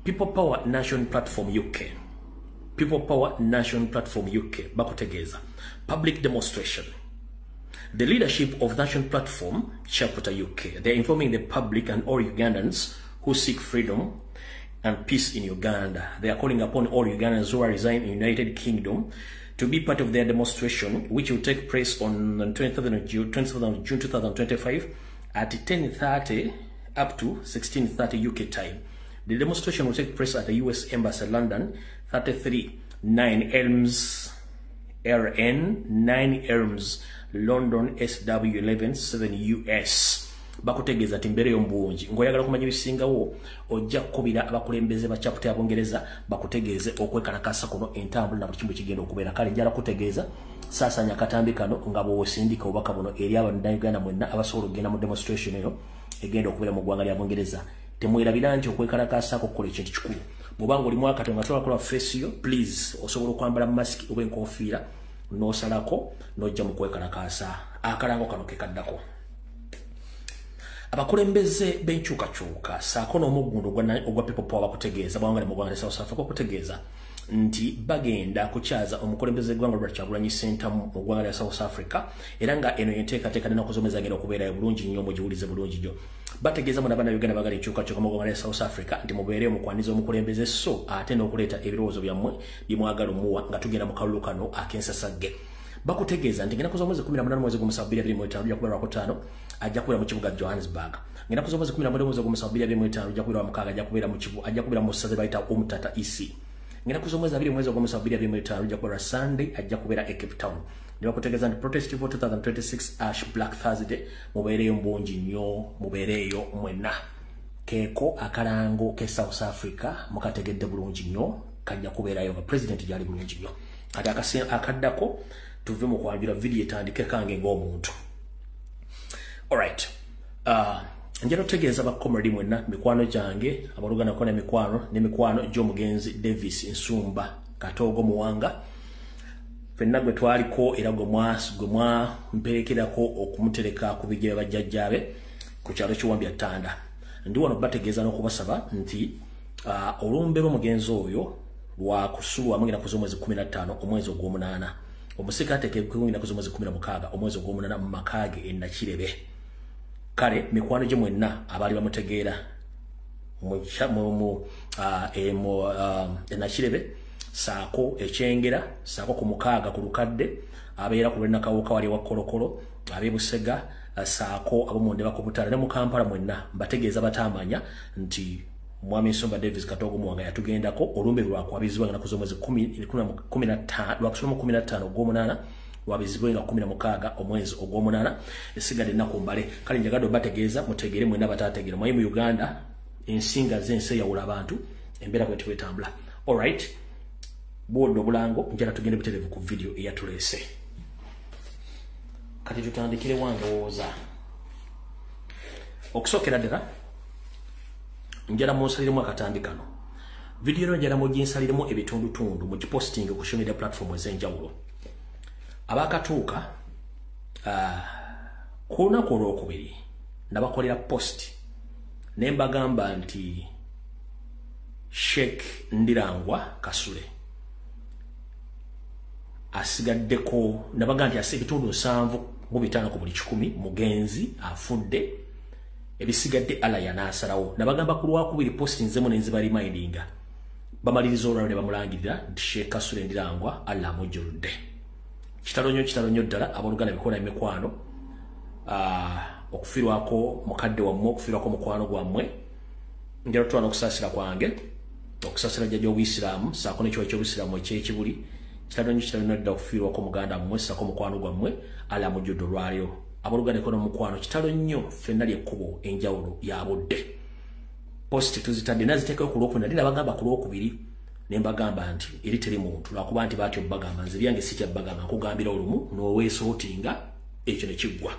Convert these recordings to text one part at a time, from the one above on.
People Power Nation Platform UK, People Power Nation Platform UK bakutegeeza public demonstration. The leadership of Nation Platform Chapter UK, they are informing the public and all Ugandans who seek freedom and peace in Uganda. They are calling upon all Ugandans who are residing in United Kingdom to be part of their demonstration, which will take place on 27th of June 2025 at 10:30 up to 16:30 UK time. The demonstration will take place at the US Embassy, London, 33 9 Elms RN 9 Elms, London SW 11 7 US. Bakutegeeza nti mbeereyo mbungi. Ng'oyagala okumanya ebisingawo, ojja kukubira abakulembeze ba chapter ya Bungereza bakutegeeze okwekalakasa kuno, entambula na buli kimu kigenda okubeera. Kale njala kutegeeza, saasanya akatambi kano nga bw'osindika obubaka buno eri Abannayuganda mwenna abasobola okugenda mu demonstration eno egenda okubeera mu ggwanga lya Bungereza. Temwerabira nti okwekalakasako okukola ekintu kikulu. Bw'obanga olimu akato nga tolakola face yo, please, osobola okwambala masiki oba enkofiira n'osalako n'ojja mu kwekalakasa. Akalango kano kekaddako. Abakulembeze b'enkyukakyuka saako n'omuggundu ogwa People Power bakutegeeza bawangale mu ggwanga lya South Africa okutegeeza nti bagenda kukyaza omukulembeze eggwanga Robert Kyagulanyi Ssentamu mu ggwanga lya South Africa, era nga eno enteekateeka n'ennaku z'omwezi agenda okubeerayo bulungi nnyo. Mugiwulize bulungi nnyo. Bategeeza muna Bannayuganda bagala enkyukakyuka mu ggwanga lya South Africa nti mubeereyo mukwaniza omukulembeze, so ate n'okuleeta ebirowoozo byammwe byemwagala omuwa nga tugenda mu kalulu kano ak'ensasagge. Bakutegeeza nti ngenda z'omwezi 18 mwezi gw'omusanvu 2025, ojja kubeera lwakutaano, ajja kubeera mu kibuga Johannesburg. Ngenda z'omwezi 19 mwezi gw'omusanvu 2025, ojja kubeera mukaaga, ajja kubeera mu kibu ajja kubeera mu ssaza bayita Umtata EC. Ngenda z'omwezi 20 mwezi gw'omusanvu 2025, ojja kubeera Sunday, ajja kubeera e Cape Town. Ne bakutegeeza nti protest for 2026 #BlackThursday, mubeereyo mbungi nnyo, mubeereyo mwenna. Keeko akalango ke South Africa, mukategedde bulungi nnyo, kajja kubeerayo nga president gyali bulungi nnyo. Kati akaddako, tuve mu kwanjula, vidiyo etandike kange ng'omuntu. Alright, njala otegeeza bakomradi mwenna, mikwano gyange, abooluganda ko n'emikwano n'emikwano gy'omugenzi Davis Nsumba Katoogo Muwanga, ffenna gwe twaliko era gwe mwamperekerako okumutereka ku bigere bajjajjaabe ku kyalo Kiwambya Ttanda. Ndi wano bategeeza n'okubasaba nti olumbe lw'omugenzi oyo lwakusulwamu ng'ennaku z'omwezi 15 omwezi ogw'omunaana. Omusika ateekebweko ennaku z'omwezi 16 omwezi ogw'omunaana mu maka ge e Nakirebe. Kale mikwano gye mwenna abaali bamutegeera e Nakirebe saako Ekyengera, saako ku mukaaga ku lukadde abeera ku lw'Enakawuka wali ewa Kolokolo, ab'e Busega, saako ab'omundeba ku Butala ne mu Kampala mwenna, mbategeeza batamanya nti Mwami Nsumba Davis Katoogo Muwanga yatugendako. Olumbe lwakwabizibwa nga naku z'omwezi lwakusulamu 15 ogw'omunaana, lwabizibwe nga 16 omwezi ogw'omunaana. Esigadde ennaku mbale. Kale njagadde obategeeza mutegeere mwenna bataategeera. Mwayi mu Uganda ensinga z'ensi eyawula abantu, embeera bweti bwetambula. Alright, bwodde obulango, njala tugende butereevu ku vidiyo eyatuleese. Kati tutandikire wandowooza okusookera ddala njala munsaliremu akatambi kano. Vidiyo eno njala muginsaliremu ebitundutundu, mugiposting ku social media platform ez'enjawulo. Abakatuuka ku lunaku olwokubiri nabakolera post ne mbagamba nti Sheikh Ndirangwa Kasule asigaddeko, nabaga nti ase ebitundu 75 ku buli 100 mugenzi afudde, ebisigadde Allah yanaasalawo. Nabagamba ku lwakubiri, post nzemu nenziba remindinga, bamaliriza olwalo ne bamulangirira nti Sheikh Kasule Ndirangwa Allah amujjuludde. Kitalo nnyo, kitalo nnyo ddala, abooluganda, bikola emikwano, okufiirwako mukadde wammwe, okufiirwako mukwano gwammwe. Njala tutwala n'okusaasira kwange, okusaasira jjajja obuyisiraamu saako n'ekiwa ky'obuyisiraamu ekyekibuli. Kitalo nnyo, kitalo nnyo ddala okufiirwako muganda mmwe saako mukwano gwammwe. Allah amujjudde olwaliro. Abooluganda ekono mukwano, kitalo nnyo, ffenna lyekkubo, enjawulo ya budde. Post tuzitadde, naziteekayo ku lwokubiri, nali nabagamba ku lwokubiri ne mbagamba nti eri teri muntu, lwakuba nti batyo bagamba nze byange si kyabbagamba, nkugambira olumu n'oweesootinga ekyo ne kiggwa.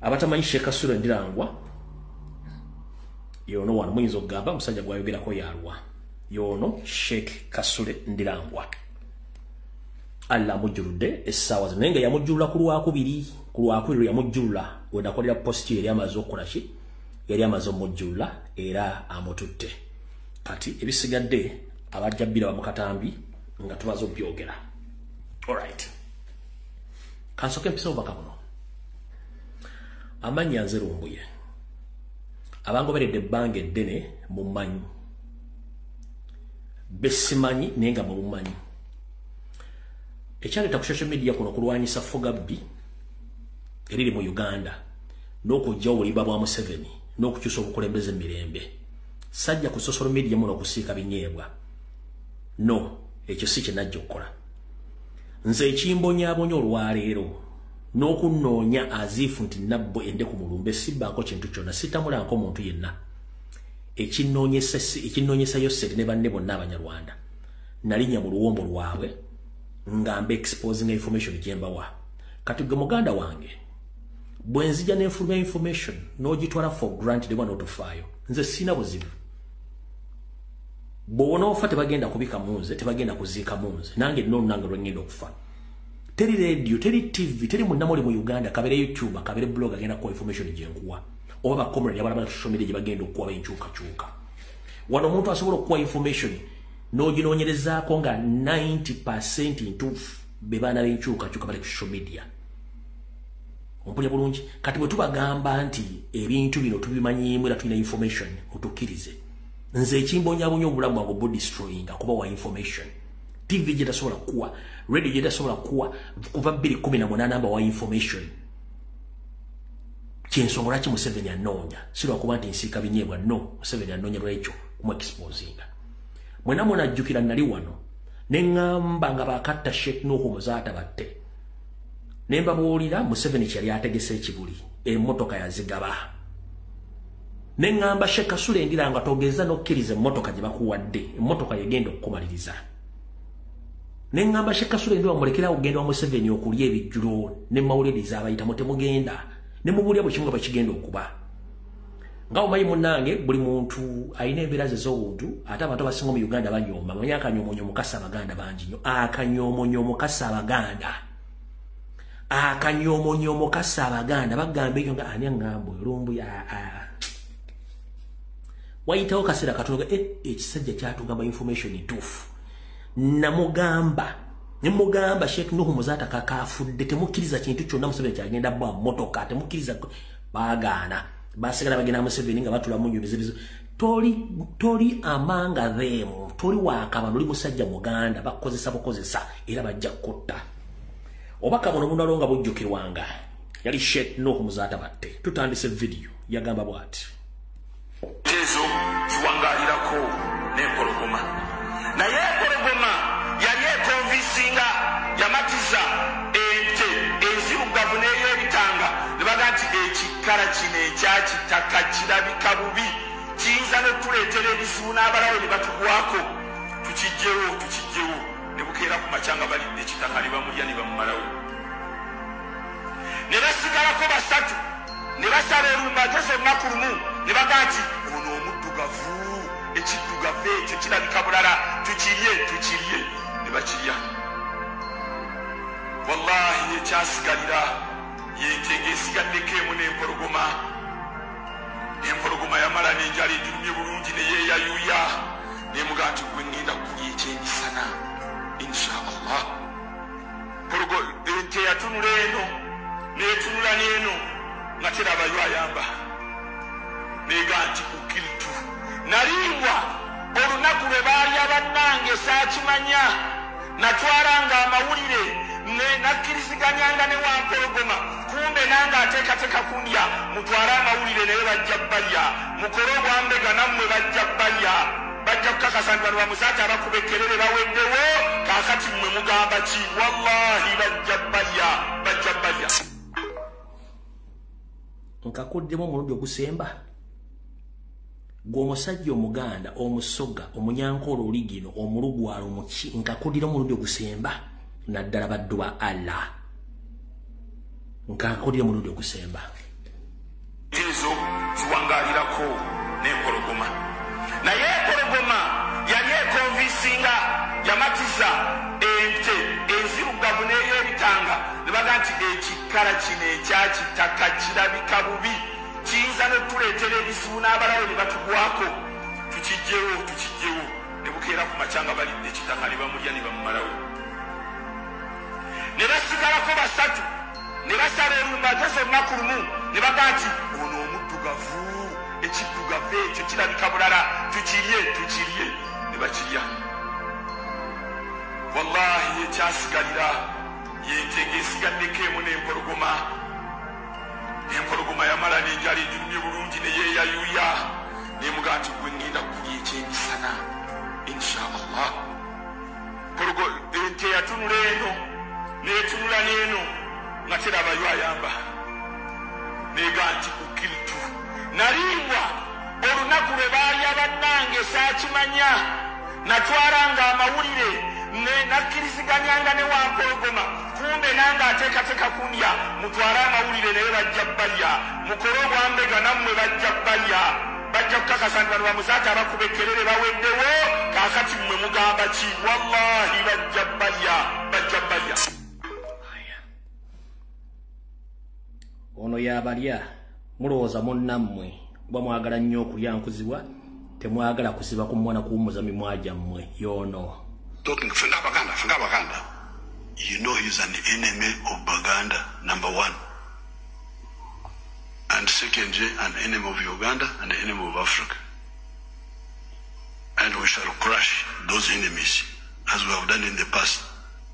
Abatamanyi Sheikh Kasule Ndirangwa yono wano, muyinza okugamba musajja gwayogerako yalwa. Yono Sheikh Kasule Ndirangwa, Allah amujjuludde essaawa zino, naye nga yamujjulula ku lwakubiri. Ku lwakubiri lwe yamujjulula, wenakolera post, yali amaze okukola ki? Yali amaze omujjulula era amututte. Kati ebisigadde abajja bbira bamukatambi nga tubazo byogera. Alright. Kansoke mpisa obubaka buno. Amannya nze Lumbuye. Abangoberedde ebbanga eddene mumanyi. Besimanyi naye nga mumanyi. Ekyaleeta ku social media kuno kulwanyisa ffugabbi eriri mu Uganda n'okuggyawo obulimba bwa Museveni n'okukyusa obukulembeze emirembe. Sajja ku social media muno okusiika binyeebwa. No, ekyo si kye najja okukola. Nze ekimbonyaabonya olwaleero n'okunnoonya aziifu nti nabbo ende ku mulumbe sibbaako kintu kyonna, sitamulanko muntu yenna. Ekinnoonyesa Yoseri ne banne bonna Abanyarwanda nalinnya mu luwombo lwabwe nga mba exposing information gye mbawa. Kati gwe muganda wange, bwe nzija nenfulumya information n'ogitwala for granted oba n'otofaayo, nze sirina buzibu. Bw'onoofa tebagenda kubika mu nze, tebagenda kuziika mu nze, nange nno nange lwe ngenda okufa. Teri radio, teri TV, teri munnamuli mu Uganda, kabere YouTube, kabere blog agenda kuwa information gye nkuwa. Oba ba comrade abalaba social media gye bagenda okuwa b'enkyukakyuka. Wano omuntu asobola okuwa information n'oginoonyerezaako nga 90% ntuufu be baana b'enkyukakyuka bali ku social media. Ompulira bulungi? Kati bwe tubagamba nti ebintu bino tubimanyiimu era tulina information, mutukkirize. Nze ekimbonyaabonya obulamu bwange obu destroyinga kuba wa information. TV gye tasobola kuwa, radio gye tasobola kuwa, kuva 2018 mba wa information. Kyensonga lwaki Museveni anoonya, si lwakuba nti nsiika binyeebwa, no, Museveni anoonya lwekyo kumu exposinga. Mwena munajjukira nali wano ne ŋŋamba nga baakatta Sheikh Nuhu Muzaata batte. Ne mbabuulira Museveni kyeyali ategese ekibuli, emmotoka yazigaba. Ne ŋŋamba Sheikh Kasule Ndira nga togeza n'okkiriza emmotoka gye bakuwadde, emmotoka yegenda okukumaliriza. Ne ŋŋamba Sheikh Kasule Ndira omulekerawo okugenda wa Museveni okulya ebijjulo ne mawuliriza abayitamu temugenda. Ne mubuulira buli kimu nga bwe kigenda okuba. Nga omanyi munnange buli muntu alina embeera ze ez'obuntu, ate abantu abasinga mu Uganda banyooma. Manyi akanyoomonyo mukasa Abaganda bangi nnyo. Akanyoomonyo mukasa Abaganda. Akanyoomonyo mukasa Abaganda. Bagamba ekyo nga ani aŋŋamba oyo Lumbuye. Wayitawo kaseera katono ekisajja kyatugamba information ntuufu. Namugamba, ne mugamba Sheikh Nuhu Muzaata kakaafudde, temukkiriza kintu kyonna Museveni kyagenda bwa mmotoka, temukkiriza. Baagaana. Basigala bagenda Museveni nga batula mu nyumizibizo. Toli amanga them, toli wakabano, oli musajja muganda, bakozesa bukozesa era bajja kutta. Obaka buno bunalo nga bujjukirwanga. Yali Sheikh Nuhu Muzaata batte. Tutandise video yagamba bw'ati. Ezo ziwangalirako n'empologoma. Naye empologoma yali ekonvisinga, yamatiza ente enzirugavu n'ey'ebitanga ne baga nti ekikala kino ekyakitaka kirabika bubi, kiyinza n'okutuleetera ebizibu n'abalabe ne batugwako, tukiggyewo tukiggyewo. Ne bukeera ku makya nga balidde ekitaka ne bamulya ne bamumalawo. Ne basigalako basatu ne basala olumagezi olunaku lumu ne baga nti ono omuddugavu, ekiddugavu ekyo kirabika bulala, tukirye tukirye. Ne bakirya. Wallahi ekyasigalira yente ng'esigaddeko emu n'empologoma. Empologoma yamala n'enjala egirumye bulungi ne yeeyayuya nemugaa nti gwe ŋŋenda kulya ekyemisana insha Allah. Ente yatunula eno n'etunula n'eno nga terabayo ayamba, nega nti ukiltu naliibwa olunaku lwe baalya bannange saakimanya, natwalanga amawulire nakkiriziganyanga ne wampologoma, kumbe nange ateekateeka kundya, mutwale amawulire naye bajja balya, mukole obwambega nammwe bajja balya, bajja kukakasa nti bano bamuzaata abakuba ekkerere baweddewo, kaakati mmwe mugamba ki? Wallahi bajja balya, bajja balya. Nkakuddemu omulundi ogusemba. Gwe omusajja omuganda, omusoga, omunyankole oligino, omulugwalo, omuki, nkakuddira omulundi ogusemba naddala baddu ba Allah. Nkakuddira omulundi ogusemba. Ezo ziwangalirako n'empologoma. Naye empologoma yali ekonvisinga, yamatiza ente enzirugavu n'ey'ebitanga ne baga nti ekikala kino ekyakitaka kirabika bubi, kiyinza n'okutuleetera ebizibu n'abalabe ne batugwako, tukijje Tukijjewo, tukijjewo. Ne bukeera ku makya nga balidde ekitaka ne bamulya ne bamumalawo. Ne basigalako basatu, ne basala erumba olunaku lumu, ne baga nti ono omuddugavu, ekiddugavu ekyo kirabika bulala, tukirye, tukirye. Ne bakirya. Wallahi ekyasigalira yente ng'esigaddeko emu n'empologoma. Empologoma yamala n'enjala egirumye bulungi ne yeeyayuya, nemugaa nti gwe ŋŋenda kulya ekyemisana insha Allah. Ente yatunula eno n'etunula n'eno nga terabayo ayamba, nega nti ukiltu. Naliibwa olunaku lwe baalya bannange saakimanya, natwalanga amawulire nakkiriziganyanga ne wampologoma, kumbe nange ateekateeka kundya. Mutwale amawulire naye bajja balya, mukole obwambega nammwe bajja balya, bajja kukakasa nti bano bamuzaata abakuba ekkerere baweddewo. Kaakati mmwe mugamba ki? Wallahi bajja balya, bajja balya. Ono yabalya. Mulowooza munnammwe kuba mwagala nnyo okulya nkuzibwa, temwagala kusiba ku mwana kuwummuza mimwa gyammwe. Y'ono talking Fenga Baganda, Fenga Baganda. You know he's an enemy of Baganda, number one. And secondly, an enemy of Uganda and an enemy of Africa. And we shall crush those enemies as we have done in the past.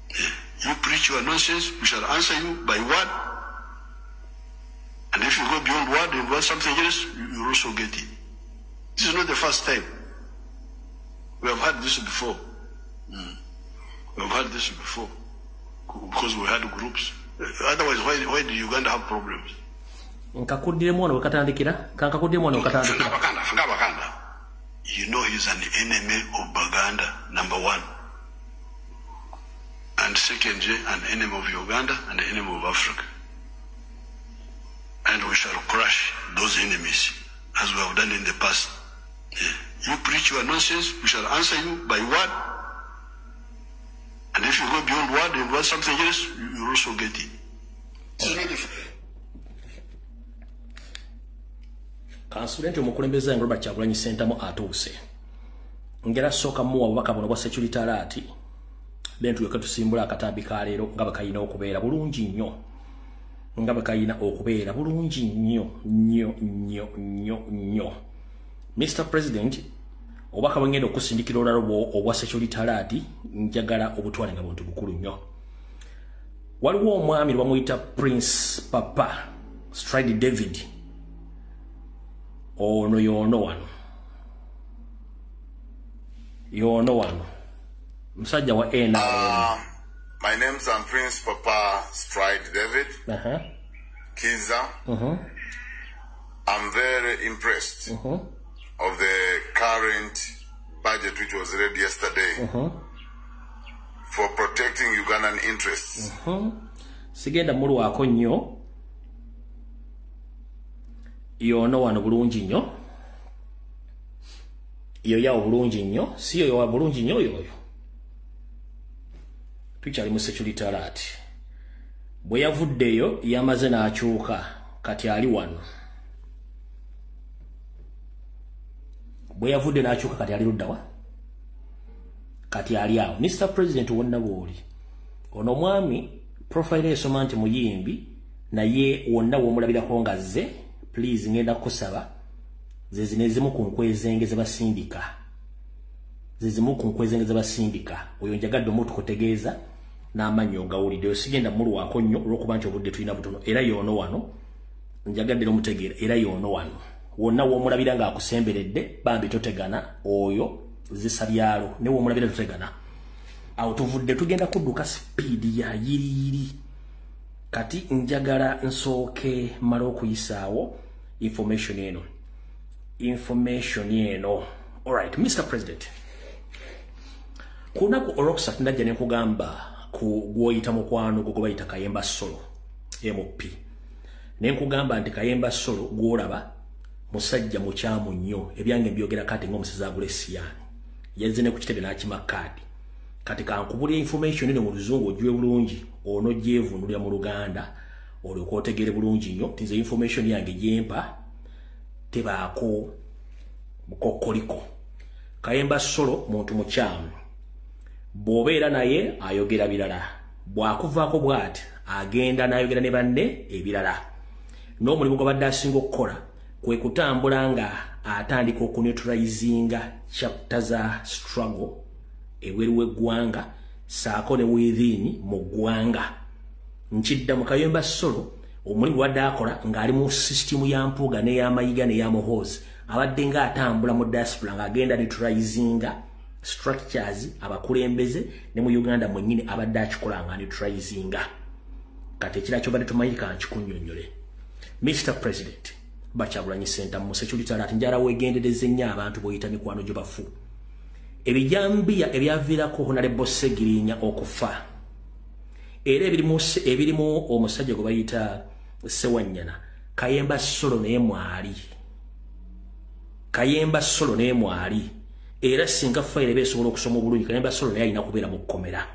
Yeah. You preach your nonsense, we shall answer you by word. And if you go beyond word and want something else, you will also get it. This is not the first time. We have had this before. We have had this before because we had groups. Otherwise, why did Uganda have problems? Nkakuddiremu wano wekatandikira, kankakuddiremu wano wekatandikira. Baganda, Fenga Baganda. You know he's an enemy of Baganda, number one. And secondly, an enemy of Uganda and an enemy of Africa. And we shall crush those enemies as we have done in the past. Yeah. You preach your nonsense, we shall answer you by word. And if you go beyond word and want something else, you will also get it. Kansule nti omukulembeze Robert Kyagulanyi Ssentamu atuuse. Ngera sooka muwa obubaka buno bwa security alert, then tulyoke tusimbula akatambi ka leero nga bwe kayina okubeera bulungi nnyo. Nga bwe kayina okubeera bulungi nnyo nnyo nnyo nnyo nnyo. Mr. President, obubaka bwe ngenda okusindikira olwaleero obwa security alert njagala obutwale nga buntu bukulu nnyo. Waliwo omwami bamuyita Prince Papa Stride David. Ono y'ono wano. Y'ono wano. Musajja wa NRM. My name's Prince Papa Stride David. Kiza. I'm very impressed of the current budget which was read yesterday for protecting Ugandan interests. Sigenda mulwako nnyo. Yono wano bulungi nnyo. Iyo yawo bulungi nnyo. Si yoyo wa bulungi nnyo yoyo. Tukyali mu security alert. Bwe yavuddeyo yamaze n'akyuka kati ali wano. Bwe yavudde n'akyuka kati ali ludda wa? Kati ali awo. Mr. President wonna bw'oli. Ono omwami profile esoma nti muyimbi naye wonna w'omulabirako nga azze, please ngenda kukusaba ze zino ezimu ku nkwezenge ze basindika. Ze zimu ku nkwezenge ze basindika. Oyo njagadde omuntu kutegeeza n'amannya ogawulidde. Oyo sigenda mulwako nnyo olw'okuba nti obudde tulina butono. Era y'ono wano njagadde n'omutegeera. Era y'ono wano wonna w'omulabira ng'akusemberedde bambi totegana, oyo zisa byalo ne w'omulabira totegana. Awo tuvudde tugenda kudduka sipiidi ya yiriyiri. Kati njagala nsooke mmale okuyisaawo information eno. Information eno. Alright, Mr. President. Ku lunaku olwokusatu najja ne nkugamba ku gw'oyita mukwano gwo gwe bayita Kayemba Solo MP. Ne nkugamba nti Kayemba Solo gw'olaba musajja mukyamu nnyo, ebyange mbyogera kati ng'omusezi agula esiyaani. Yazze ne ku kitebe n'akima kaadi. Kati kankubulira information eno mu Luzungu ogiwe bulungi, onogyevunulira mu Luganda olyoke otegeere bulungi nnyo nti nze information yange gyempa tebaako bukokkoliko. Kayemba Solo muntu mukyamu. Bw'obeera naye ayogera birala. Bw'akuvaako bw'ati agenda n'ayogera ne banne ebirala. N'omulimu gw'abadde asinga okukola kwe kutambula nga atandika okuneutralizinga chapter za struggle ebweru w'eggwanga ssaako ne within mu ggwanga. Nkidda mu Kayemba Solo omulimu gw'abadde akola ng'ali mu sisitimu ya Mpuuga n'ey'Amayiga n'eya Muhoozi, abadde ng'atambula mu diaspora ng'agenda neutralizinga structures abakulembeze ne mu Uganda mwennyini abadde akikola nga neutralizinga. Kati ekirala ky'obadde tomanyi ka nkikunnyonnyole. Mr. President Kyagulanyi Ssentamu security alert, njala weegendereze nnyo abantu b'oyita mikwano gyo bafu. Ebijambiya ebyaviirako Honorable Ssegirinya okufa era ebirimu omusajja gwe bayita Ssewanyana, Kayemba Solo naye mwali. Kayemba Solo naye mwali. Era singa fayiro eba esobola okusoma obulungi, Kayemba Solo naye alina kubeera mu kkomera,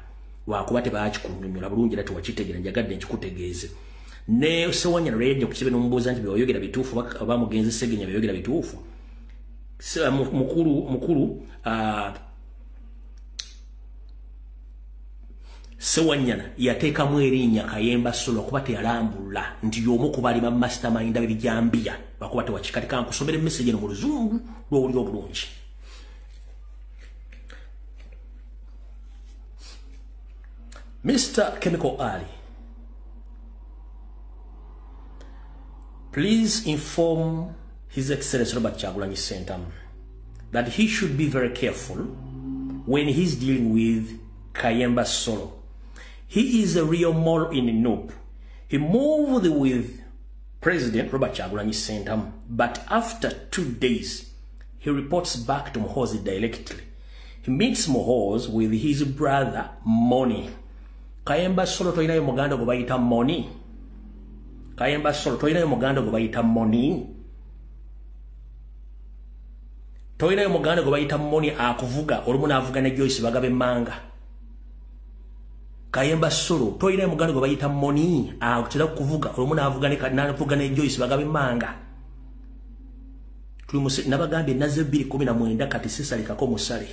lwakuba tebakikunnyonnyola bulungi era tewakitegeera. Njagadde nkikutegeeze. Ne Ssewanyana lwe yajja ku kitebe n'omubuuza nti by'oyogera bituufu oba mugenzi Ssegirinya by'oyogera bituufu, mukulu Ssewanyana yateekamu erinnya Kayemba Solo kuba teyalambulula nti y'omu ku bali ba mastermind b'ebijambiya, lwakuba tewakikati. Kankusomere message eno mu Luzungu lw'owulira obulungi. Mr. Chemical Ali, please inform His Excellency Robert Kyagulanyi Ssentamu that he should be very careful when he's dealing with Kayemba Solo. He is a real mole in NUP. He moved with President Robert Kyagulanyi Ssentamu, but after 2 days, he reports back to Muhoozi directly. He meets Muhoozi with his brother Moni. Kayemba Solo toyinayo muganda gwe bayita Moni? Kayemba Solo toyinayo muganda gwe bayita Moni? Toyinayo muganda gwe bayita Moni akuvuga olumu n'avuga ne Joyce Bagabe Manga? Kayemba Solo toyinayo muganda gwe bayita Moni akutera kuvuga olumu n'avuga ne Joyce Bagabe Manga? Nabagambye naze 2019 kati sisalikako musale.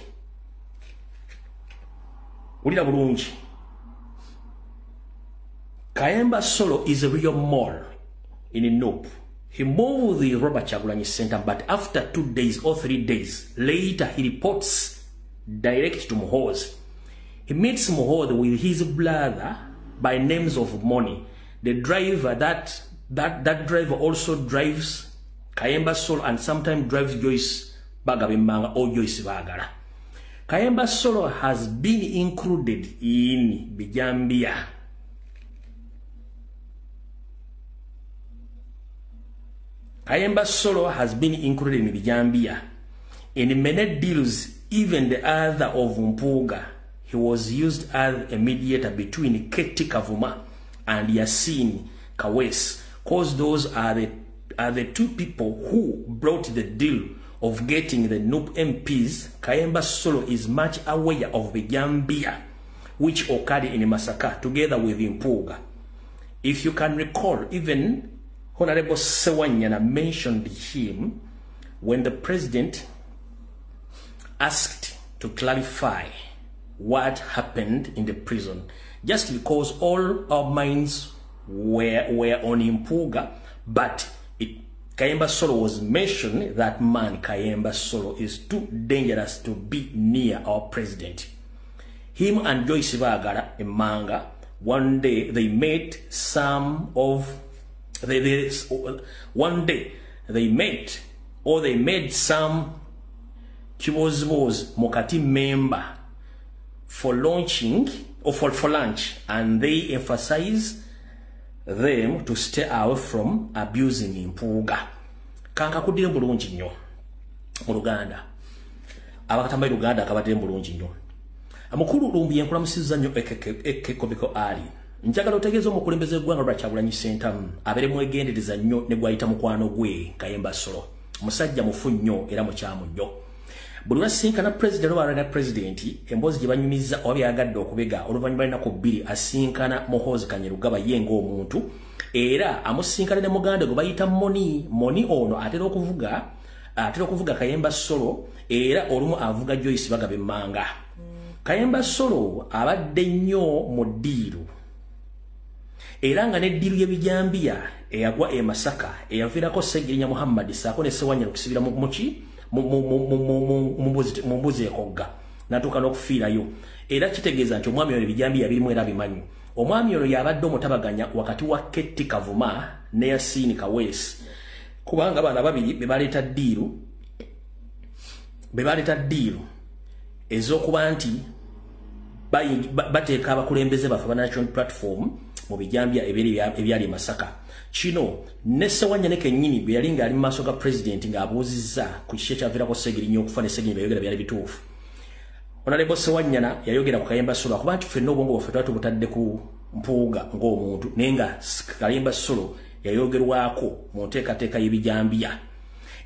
Wulira bulungi. Kayemba Solo is a real mole in NUP. He moved the Robert Kyagulanyi Center, but after 2 days or 3 days later, he reports direct to Muhoozi. He meets Muhoozi with his brother by names of Moni. The driver that driver also drives Kayemba Solo and sometimes drives Joyce Bagabe Manga or Joyce Bagala. Kayemba Solo has been included in Bijambia. Kayemba Solo has been included in Bijambia. In many deals, even the other of Mpuuga, he was used as a mediator between Keti Kavuma and Yasin Kawes, cause those are the two people who brought the deal of getting the NUP MPs. Kayemba Solo is much aware of Bijambia, which occurred in Masaka together with Mpuuga. If you can recall, even Honorable Ssewanyana mentioned him when the president asked to clarify what happened in the prison, just because all our minds were on Mpuuga, but Kayemba Solo was mentioned. That man, Kayemba Solo, is too dangerous to be near our president. Him and Joyce Bagala Manga, one day they met some of one day they met or they made some Kibozboz Mokati member for launching or for lunch, and they emphasize them to stay away from abusing Mpuuga. Kanka kudire bulungi nnyo mu Luganda. Abakatambayi Luganda akabadde bulungi nnyo. Amukulu Lumbi yankulamusizza nnyo Ekekobiko Ali. Njagala otegeeze omukulembeze w'eggwanga Robert Kyagulanyi Ssentamu abeere mwegendereza nnyo ne gw'ayita mukwano gwe Kayemba Solo. Musajja mufu nnyo era mukyamu nnyo. Buli lwasinkana president oba alina president, emboozi gye banyumiza oba byagadde okubega oluvannyuma lw'ennaku bbiri asinkana Muhoozi Kainerugaba ye ng'omuntu, era amusinkana ne muganda gwe bayita Moni. Moni ono atera okuvuga Atera okuvuga Kayemba Solo, era olumu avuga Joyce Bagabe Manga. Kayemba Solo abadde nnyo mu ddiiru, era nga n'eddiiru y'ebijambiya eyagwa e Masaka eyaviirako Ssegirinya Muhammad ssaako ne Ssewanyana okusibira muki mu mbuzi ekogga n'atuuka n'okufiirayo. Era kitegeeza nti omwami ono ebijambiya birimu era bimanyi. Omwami ono y'abadde omutabaganya wakati wa Ketti Kavuma ne Yasiini Kaweesi, kubanga baana babiri be baleeta ddiiru ez'okuba nti bateeka abakulembeze baffe ba National Platform mu bijambiya ebyali e Masaka. Kino ne Ssewanyana kennyini bwe yali ng'ali mu maaso ga pulezidenti ng'abuuzizza ku kiki ekyaviirako Ssegirinya okufa ne Ssegirinya byayogera byali bituufu. Honorable Ssewanyana yayogera ku Kayemba Solo akuba nti ffenna obwongo bwaffe twali tubutadde ku Mpuuga ng'omuntu, naye nga Kayemba Solo yayogerwako mu nteekateeka y'ebijambiya.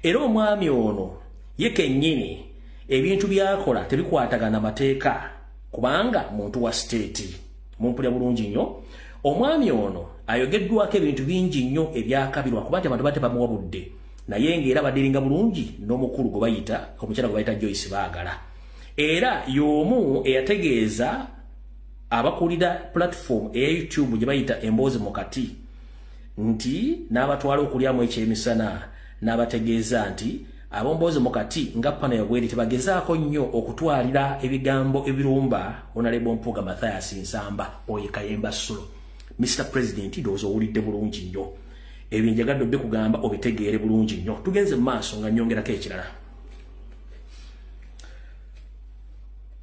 Era omwami ono ye kennyini ebintu by'akola tebikwatagana mateeka, kubanga muntu wa state. Mumpulira bulungi nnyo. Omwami ono ayogeddwako ebintu bingi nnyo ebyakabirwa kuba nti abantu bate bamuwa budde, naye ng'era badiringa bulungi n'omukulu gwe bayita omukyala gwe bayita Joyce Baagala. Era y'omu eyategeeza abakulira platform eya YouTube gye bayita Emboozi mu Kati nti n'abatwala okulyamu ekyemisana, n'abategeeza nti ab'Emboozi mu Kati nga pano yabweri tebagezaako nnyo okutwalira ebigambo ebirumba Honorable Mpuuga Mathias Nsamba oyo Kayemba Solo. Mr. President, ndowooza owulidde bulungi nnyo ebyo njagadde obikugamba obitegeere bulungi nnyo. Tugenze mu maaso nga nnyongerako ekirala.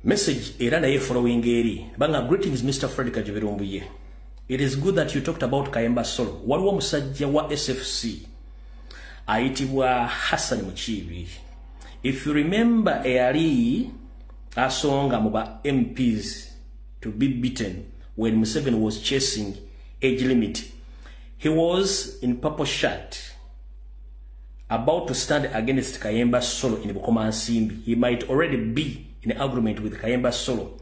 Message era naye following eri banga greetings Mr. Fred Kajubirumbuye. It is good that you talked about Kayemba Solo. Waliwo omusajja wa SFC ayitibwa Hassan Mukiibi. If you remember, eyali asonga mu ba MPs to be beaten when Museveni was chasing age limit. He was in purple shirt about to stand against Kayemba Solo in Bukomansimbi. He might already be in agreement with Kayemba Solo.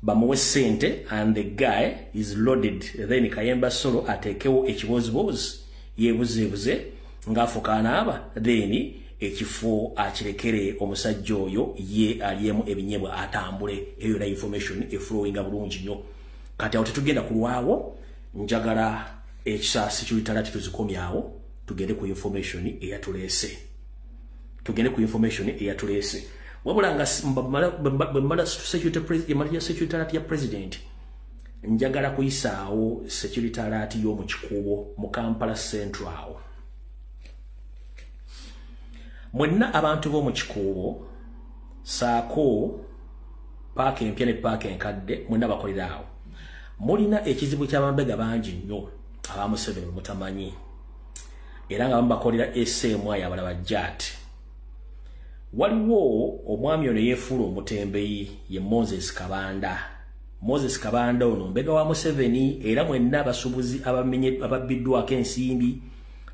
Bamuwe sente and the guy is loaded. Then Kayemba Solo atekewo ekibozibozi yebuzebuze ng'afuka anaaba, then ekifo akirekere omusajja oyo ye alyemu ebinyebwa atambule. Eyo na information eflowinga bulungi nnyo. Kati awo tetugenda kulwawo, njagala ekisa security alert tuzikomyawo, tugende ku information eyatuleese. Tugende ku information eyatuleese. Wabula nga bwe mmala security alert ya president, njagala kuyisaawo security alert y'omu Kikuubo mu Kampala Central. Mwenna abantu b'omu Kikuubo saako paaka empya ne paaka enkadde, mwenna bakolera awo. Mulina ekizibu ky'abambega bangi nnyo aba Museveni mutamanyi, era nga bamubakolera SMI abalaba JAT. Waliwo omwami ono yeefuula omutembeyi ye Moses Kabanda. Moses Kabanda ono mbega wa Museveni, era mwenna abasuubuzi ababbiddwako ensimbi,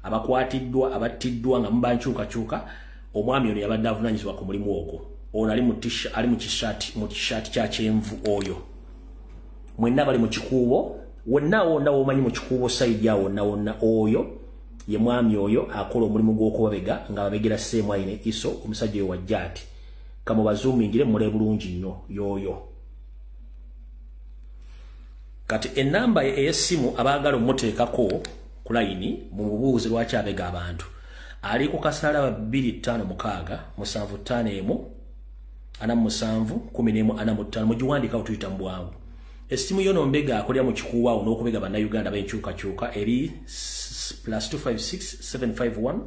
abakwatiddwa, abattiddwa nga muba nkyukakyuka, omwami ono yabadde avunaanyizibwa ku mulimu ogwo. Ono ali mu kishaati kya kyenvu oyo. Mwenna bali mu Kikuubo, wonna wonna womanyi mu Kikuubo sayidi awo wonna wonna, oyo ye mwami oyo akola omulimu gw'okubabega nga babegera Ssemwayi ne Iso, omusajja oyo wa JAT. Kamubazuumingire mule bulungi nnyo y'oyo. Kati ennamba ey'essimu abaagala omuteekako ku layini mumubuuze lwaki abega abantu. Ali ku kasalaba 256 751 47 11 45, mugiwandiikawo tuyita mu bwangu. Essimu yono mbega akolera mu Kikuubo awo n'okubega bannayuganda b'enkyukakyuka eri +256 751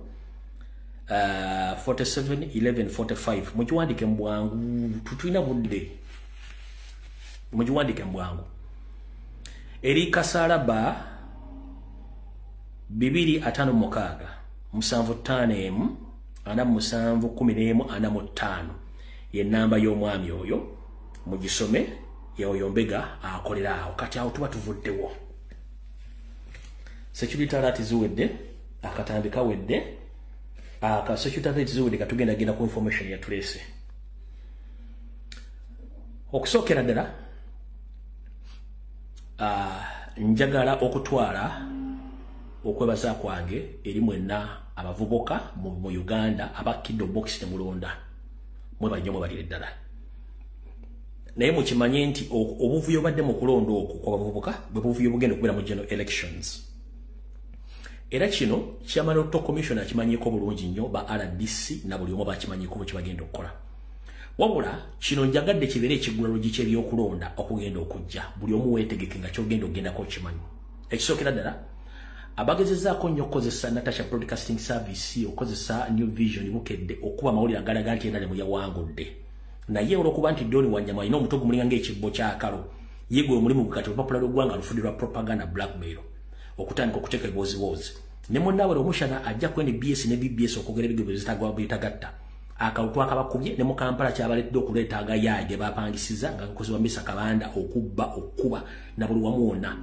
47 11 45. Mugiwandike mu bwangu, tutulina budde. Mugiwandike mu bwangu. Eri kasalaba 256 751 47 11 45 ye namba y'omwami oyo, mugisome yoyo mbega akolera awo. Kati awo tuba tuvuddewo. Security alert ziwedde, akatambi kawedde, aka security alert ziwedde, katugenda genda ku information yatuleese. Okusookera ddala njagala okutwala okwebaza kwange eri mwenna abavubuka mu Uganda abakidde box temulonda, mwebale nnyo, mwebalire ddala. Naye mukimanye nti obuvuyo badde mu kulonda okwo kw'abavubuka bwe buvuyo bugenda okubeera mu general elections. Era kino Chairman Electoral Commission akimanyiiko bulungi nnyo, ba RDC na buli omu bakimanyiiko bwe kibagenda okukola. Wabula kino njagadde kibeere ekiggulalogi ky'ebyokulonda okugenda okujja, buli omu weetegeke nga kyogenda ogendako okimanyi. Ekisookera ddala, abagezezaako nnyo okukozesa Natasha Broadcasting Service, okukozesa New Vision, Bukedde, okuba amawulire agalaga nti NRM yawangudde. Naye olw'okuba nti Don Wanyama alina omutwe gumulinga ng'ekibbo ky'akalo, ye gwe omulimu gwe kati olupapula lw'eggwanga lufudde lwa propaganda, blackmail, okutandika okuteeka ebiwoziwozi. Ne munnaabwe Omushana ajja ku NBS ne BBS okwogera ebigambo ebitagwa bitagatta. Akalulu twakabakubye ne mu Kampala, kyabaletedde okuleeta agayaaye ge bapangisiza nga gakozebwa Misa Kabanda okubba, okkuba na buli wamu wonna.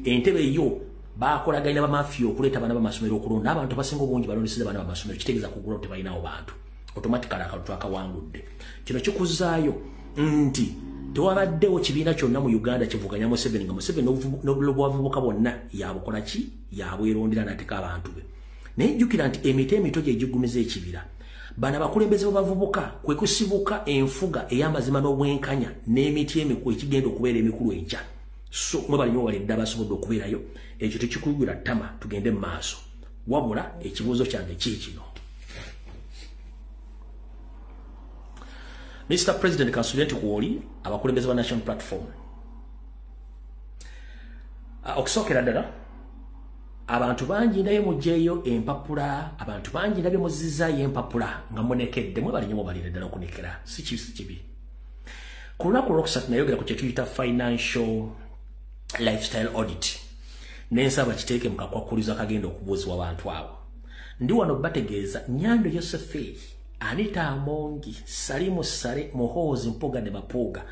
Entebe yo bakolaganya bamafiya okuleeta abaana b'amasomero okulonda. Abantu abasinga obungi balondeseza abaana b'amasomero, kitegeeza kugulawo tebalinawo bantu. Automatically akalulu twakawangudde. Kino kikuzaayo nti tewabaddewo kibiina kyonna mu Uganda kivuganya Museveni nga Museveni n'obwavubuka bwonna yabukola ki, yabwerondera n'ateeka abantu be. Naye jjukira nti emiti emito gye giggumiza ekibira. Bano abakulembeze b'abavubuka kwe kusibuka enfuga ey'amazima n'obwenkanya n'emiti emikulu ekigenda okubeera emikulu enkya. So mwebale nnyo, waledde abasobodde okubeerayo. Ekyo tekikugula ttama, tugende mu maaso. Wabula ekibuuzo kyange kiikino: Mr President, kansubire nti kwoli abakulembeze ba National Platform. Okusookera ddala, abantu bangi ndabye mugyeyo empapula, abantu bangi ndabye muzizaayo empapula nga munekedde. Mwebale nnyo, mubalire ddala okunekera, si kibi. Ku lunaku olwokusatu nayogera ku kyetuyita financial lifestyle audit, nensaba kiteeke mu kakwakulizo akagenda okubuuzibwa abantu abo. Ndi wano bategeeza Nyando Yosefe, Anita Amongi, Salimu Sale, Muhoozi, Mpuuga ne Bapuuga,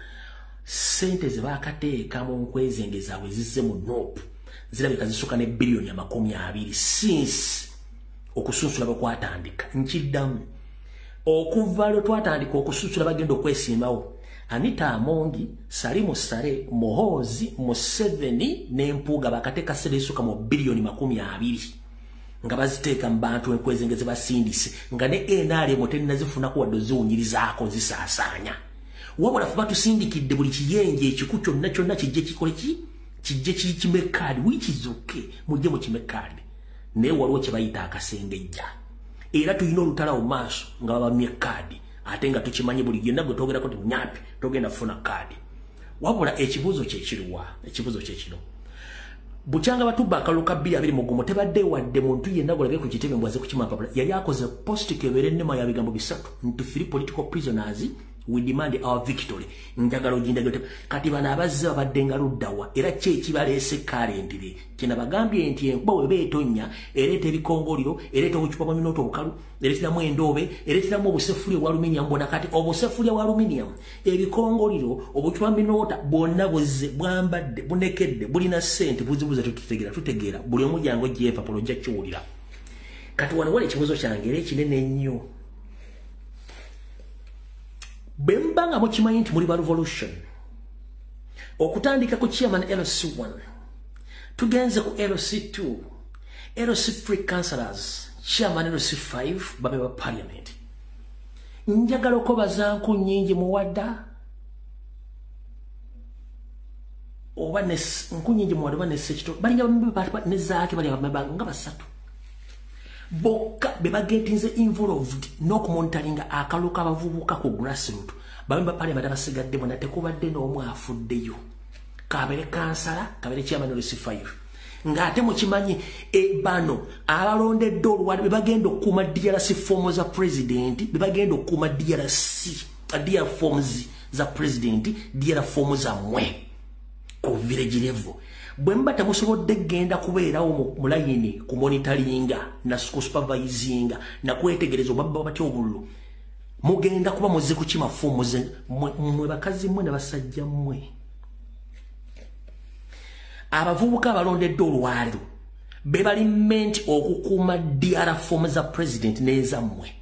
ssente ze baakateeka mu nkwezenge zaabwe zizze mu NUP zirabika zisuka ne 20 biliyoni since okusunsula bwe kwatandika. Nkiddamu, okuva lwe twatandika okusunsula bagenda okwesimbawo, Anita Amongi, Salimu Sale, Muhoozi, Museveni ne Mpuuga bakateeka ssente zisuka mu 20 biliyoni nga baziteeka mu bantu enkwezenge ze basindise, nga ne NRM tennazifunako wadde oziwunyirizaako zisaasaanya. Wabula fe batusindikidde buli kiyenje ekiku kyonna kyonna kijje kikole ki, kijje kikime kaadi, which is okay, mujje mukime kaadi. Naye waliwo kye bayita akasengejja, era tulina olutala mu maaso nga babamye kaadi, ate nga tukimanyi buli yenna gwe twogerako ti munyampi togenda kufuna kaadi. Wabula ekibuuzo kyekiriwa? Ekibuuzo kyekino: bukyanga batubba akalulu ka 2021, tebadde wadde muntu yenna gwolabye ku kitebe mbwaze kukima mpapula yali akoze post kebeere ennema ya bigambo bisatu nti "Free political prisoners, we demand our victory." Njagala ogindagiro. Kati bano abazze babadde nga luddawa, era ki ekibaleese currently? Kyenabagambye nti enkuba weba etonnya ereeta ebikongoliro, ereeta obucupa bwa minota obukalu, ereeteramu endoobe, ereeteramu obusefuli obwa aluminium bwonna. Kati obusefuli bwa aluminium, ebikongoliro, obucupa minota bwonna buzze bwambadde bunekedde, bulina ssente buzibuze. Tutegeera, tutegeera buli omu. Jangu ojja empapula ojja kiwulira. Kati wano wali ekibuuzo kyange era ekinene ennyo: bwe muba nga mukimanyi nti muli ba revolution, okutandika ku chairman LC1, tugenze ku LC2, LC3 councillors, chairman LC5, babe ba parliament, njagala okwebaza nku nnyingi muwadda oba nku nnyingi muwadda oba nesekito balinga ne Zaake, bali nga basatu bokka be bagetinze involved n'okumonitoringa akalulu k'abavubuka ku grassroot. Bamemba parliament abasigadde bonna tekubadde n'omu afuddeyo, kabere kansala, kabere chairman LC5, ng'ate mukimanyi bano abalondedde olwali be bagenda okukuuma DRC form za president, be bagenda okukuuma DRC DR forms za president, DR form zammwe ku village level. Bwe muba temusobodde genda kubeerawo mu layini kumonitoringa na kusupervisinga nakwetegereza obabba batya obululu, mugenda kuba muze kukima fomu mwe bakazi mmwe ne basajja mmwe. Abavubuka abalondedde olwaliro be bali meant okukuuma DR form za president n'ezammwe.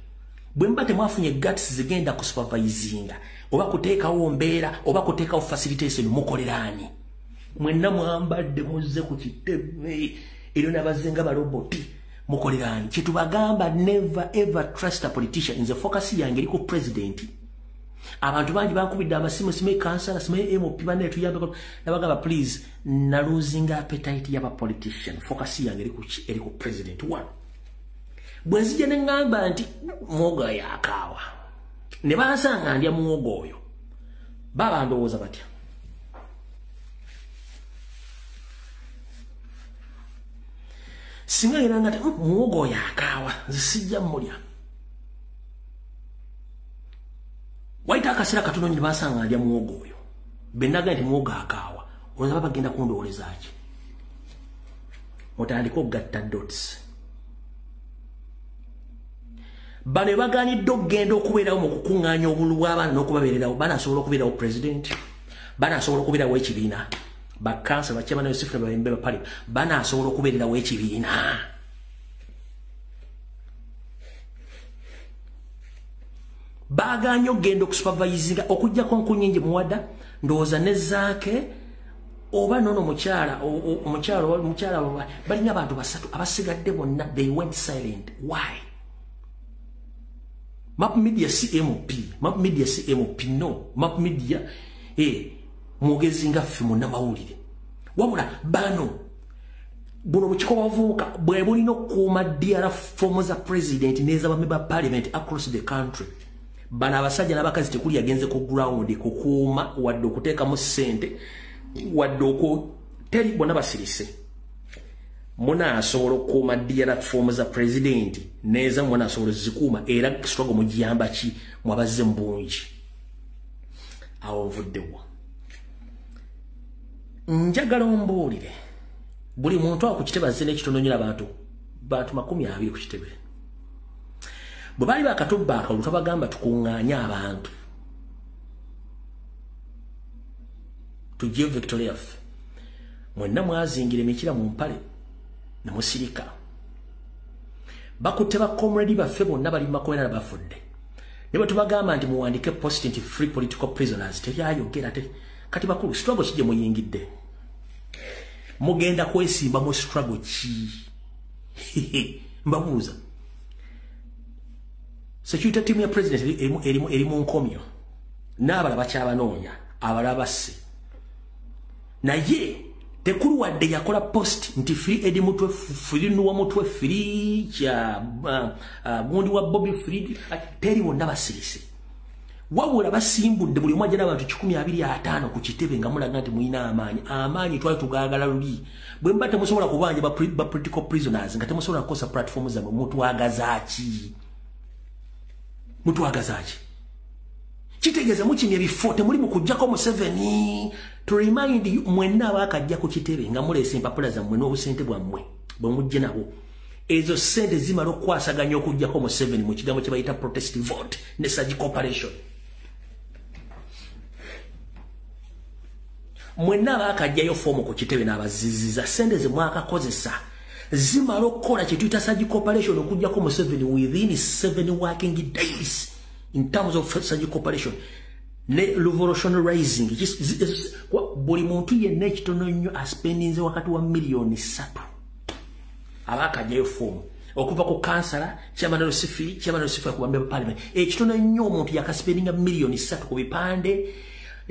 Bwe muba temwafunye guts zigenda kusupervisinga oba kuteekawo mbeera oba kuteekawo facilitation, mukoleraani? Mwenna mwambadde muzze ku kitebe. Ero n'abazze nga baloboti. Mukolerani. Kyetubagamba, never ever trust a politician. Nze focus yange eri ku president. Abantu bangi bankubidde amasimu, simanyi kansala, simanyi MP, banne tuyambe. Nabagamba, please, na losing appetite y'aba politician. Focus yange eri ku president. One. Bwe nzija ne ŋŋamba nti muwogo yakaawa, ne bansanga ndya muwogo oyo, baba ndowooza batya? Singa era nga muwogo oyo akaawa, nze sijja mmulya, wayita akaseera katono ne bansanga ndya muwogo oyo, bennaga nti muwogo akaawa, olowooza baba bagenda kundowooleza ki? Mutandike okugatta dots. Bano baganidde okugenda okubeerawo mu kukuŋŋaanya obululu bw'abaana n'okubabeererawo. Banaasobola okubeerawo president? Banaasobola okubeerawo ekibiina? Bakansa, bakyamana, Yusufu, babembe bapali, banaasobola okubeererawo ekibiina? Baganye okugenda okusupervisinga, okugjako nkunyingi muwada, ndowooza ne Zaake oba nono omukyala, omukyala, balina abantu basatu. Abasigadde bonna, they went silent. Why? Map Media CMP, Map Media CMP, no Map Media mwogezi nga ffe munnamawulire. Wabula bano, buno bukiiko bavubuka bwe bulina okukuuma DR form za president n'ez'abamemba parliament across the country. Bano abasajja n'abakazi tekuli yagenze ku ground kukuuma, wadde okuteekamu ssente, wadde oku teri. Bonna basirise. Munaasobola okukuuma DR form za president n'eza? Munaasobola zikuuma? Era struggle mugiyamba ki mwabazze mu bungi? Awo nvuddewo. Njagala ombuulire, buli muntu awo ku kitebe azze n'ekitono nnyo, abantu bantu 20 ku kitebe. Bwe baali bakatubba akalulu, twabagamba tukuŋŋaanye abantu tugyeyo victory yaffe. Mwenna mwazingira emikira mu mpale ne musirika. Bakutte bacomrade baffe bonna, bali mu makomera, bafudde. Ne bwe tubagamba nti muwandike post nti "Free political prisoners", teryayogera te. Kati bakulu, struggle ki gye muyingidde? Mugenda kwesimba mu struggle ki? Mbabuuza. Security team ya president eri mu nkomyo, n'abala bakyabanoonya, abalala basse, naye tekuli wadde yakola post nti "Free Edi Mutwe, free Nuwa Mutwe, free kya gundi wa Bobby, free." Teri, bonna basirise. Wabula basimbudde buli omu ajja n'abantu 125 ku kitebe, nga mulaga nti mulina amaanyi. Amaanyi twali tugaagala luli. Bwe muba temusobola kubanja ba political prisoners, nga temusobola kukosa platform zammwe, mutwagaza ki? Mutwagaza ki? Kitegeeza mukimya ebifo, temuli mu kuggyako Museveni. To remind you, mwenna abaakajja ku kitebe nga muleesa empapula zammwe n'obusente bwammwe bwe mujje nabwo, ezo sente zimala okukwasaganya okuggyako Museveni mu kigambo kye bayita protest vote ne surgical operation. Mwenna abaakajjayo foomu ku kitebe n'abaziziza, sente ze mwakakozesa zimala okukola kye tuyita surgical operation okuggyako Museveni within 7 working days in terms of surgical operation ne revolution rising. Buli muntu yenna ekitono nnyo aspendinze wakati wa miliyoni 3, abaakajjayo foomu, okuva ku kansala, chairman Lusifi, chairman Lusifi akubambye parliament, ekitono nnyo omuntu yakaspendinga miliyoni 3 ku bipande,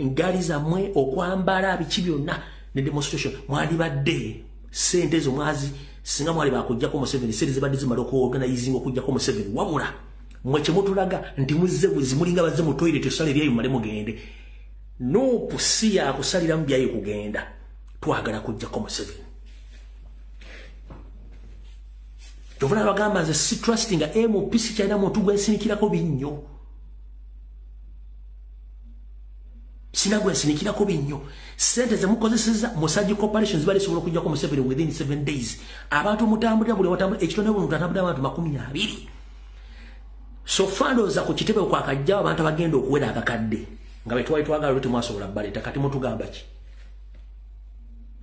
ngaali zammwe, okwambala, biki byonna ne demonstration. Mwalibadde sente ezo mwazi singa mwali bakuggyako Museveni, sente zibadde zimala okuorganizing okuggyako Museveni. Wabula mwe kyemutulaga nti muzze buzi, mulinga bazze mu toilet, osala ebyayi mumale mugende. NUP si yakusaliramu byayi kugenda. Twagala kuggyako Museveni. Kyovula bagamba nze si trusting MP, sikyalina muntu gwensinikirako binnyo, sina gwensinikirako binnyo. Sente zemukozeseza mu surgical operations zibali sobola okuggyako Museveni within 7 days. Abantu mutambulira buli watambula, ekitone buli muntu atambulira abantu 20. So far ndowooza ku kitebe kwakajjawo abantu abagenda okuwera akakadde nga bwe twali twagala lwe temwasobola baleeta. Kati mutugamba ki?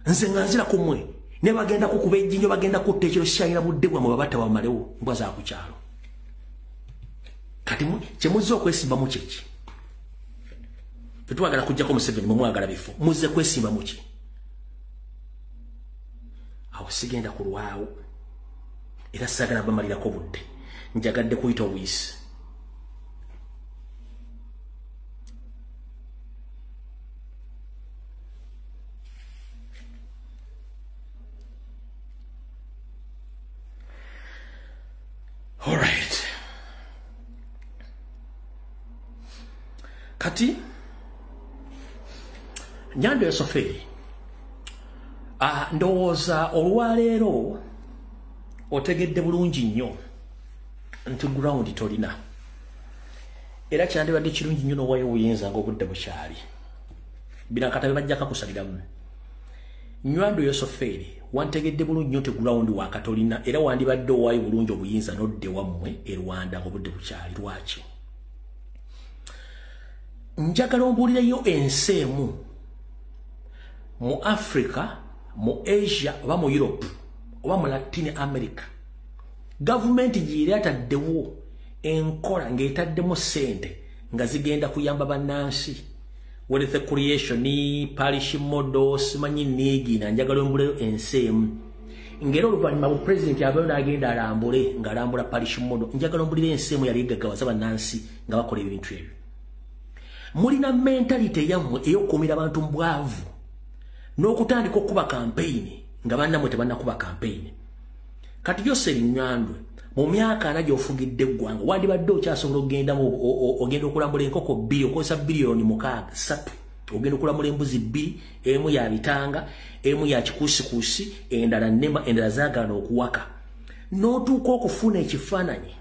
Nze nga nzira ku mmwe, ne bagenda kukuba ejjinjo, bagenda kutta ekiro, sikyalina budde bwammwe. Babatta bamalewo mbwa za ku kyalo. Kati kyemuzze okwesimbamu kyeki? Tetwagala kujjako Museveni, mwe mwagala bifo. Muzze kwesimba muki awo? Awo sigenda kulwawo era saagala bamalirako budde, njagadde kuyita obuyisi. Alright. Kati Nyando Yosoferi, ndowooza olwaleero otegedde bulungi nnyo nti ground tolina, era kyandibadde kirungi nnyo n'owaayo obuyinza ng'obudde bukyali. Bino akatabe bajja kakusaliramu. Nyando Yosoferi, wantegedde bulungi nnyo nti ground wakatolina, era wandibadde owaayo bulungi obuyinza n'odde wammwe e Rwanda ng'obudde bukyali. Lwaki? Njagala ombuulireyo ensi emu mu Africa, mu Asia oba mu Europe oba mu Latin America, gavumenti gyeri ataddewo enkola ng'etaddemu ssente nga zigenda kuyamba bannansi, wealth creation, parish model, simanyi niigina. Njagala ombuulireyo ensi emu ng'era oluvannyuma bu pulezidenti abayo n'agenda alambule ng'alambula parish model. Njagala ombuulire ensi emu yali egaggawaza bannansi nga bakola ebintu ebyo. Mulina mentality yammwe ey'okukuumira abantu mu bwavu n'okutandika okuba kampeyini nga bannammwe tebannakuba kampeyini. Kati Yoseri Nyandwe, mu myaka ana gy'ofugidde eggwanga wandibadde okyasobola okugendamu ogenda okulambula enkoko bbiri, okozesa 6 billion, ogenda okulambula embuzi bbiri, emu ya bitanga, emu ya kikuusikuusi, endala nnema, endala zaagaana okuwaka, n'otuuka okufuna ekifaananyi.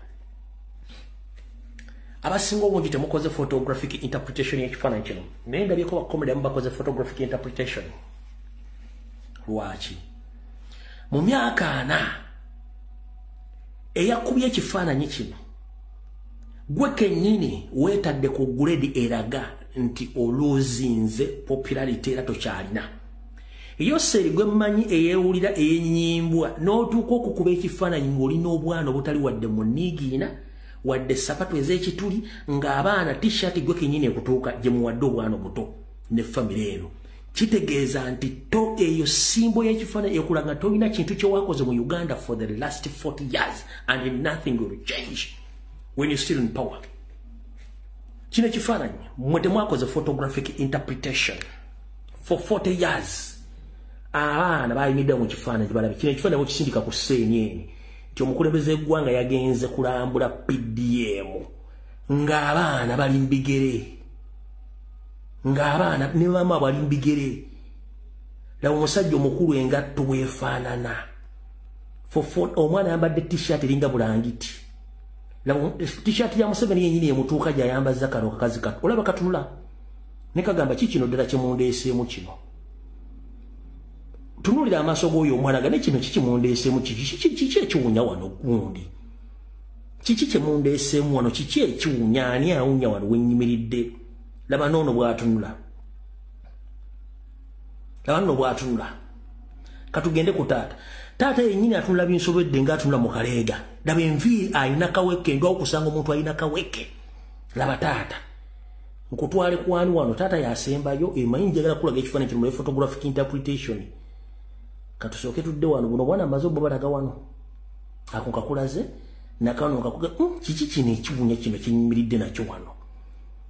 Abasinga obungi temukoze photographic interpretation y'ekifaananyi kino, naye ndabyeko bakomedi abamu bakoze photographic interpretation. Lwaki? Mu myaka ana eyakubye ekifaananyi kino, gwe kennyini weetadde ku grade eraga nti oluuzinze popularity era tokyalina. Yoseri gwe mmanyi eyeewulira eyenyimbwa n'otuuka okukuba ekifaananyi ng'olina obwana obutali wadde mu niigiina wadde sapatu ez'ekituli, ng'abaana t-shirt gwe kennyini ekutuuka gye muwadde obwana obuto ne famire eno. Kitegeeza nti to eyo simbo y'ekifaananyi ekulaga tolina kintu kye wakoze mu Uganda for the last 40 years and nothing will change when you're still in power. Kino ekifaananyi mmwe temwakoze photographic interpretation for 40 years. Abaana bayimiridde mu kifaananyi balabe kino ekifaananyi mukisindika ku CNN nti omukulembeze w'eggwanga yagenze kulambula PDM ng'abaana bali mu bigere, ng'abaana ne maama bali mu bigere. Laba omusajja omukulu engatto bw'efaanana. Omwana ayambadde t-shirt eringa bulangiti. Laba t-shirt ya Museveni yennyini emutuuka gy'ayambazza kano kakazi kato. Olaba katunula ne kagamba ki kino ddala kye mundeeseemu kino. Tunuulira amaaso g'oyo omwana ga ne kino kiki mundeeseemu, kiki ekiwunya wano gundi, kiki kye mundeeseemu wano, kiki ekiwunya, ani awunya wano wennyimiridde. Laba noono bw'atunula, laba nno bw'atunula. Katugende ku taata. Taata yennyini atunula binsobedde ng'atunula mu kaleega. Laba enviiri alina kaweke, ndwawo okusanga omuntu alina kaweke. Laba taata, nkutwale kwani wano, taata yasembayo. Emanyi njagala kulaga ekifaananyi kino mu photographic interpretation. Katusooke tudde wano, buno bwana amaze obubalaga wano, ako nkakulaze nakano nkakuga kiki kino ekiwunya kino kyenyimiridde nakyo wano.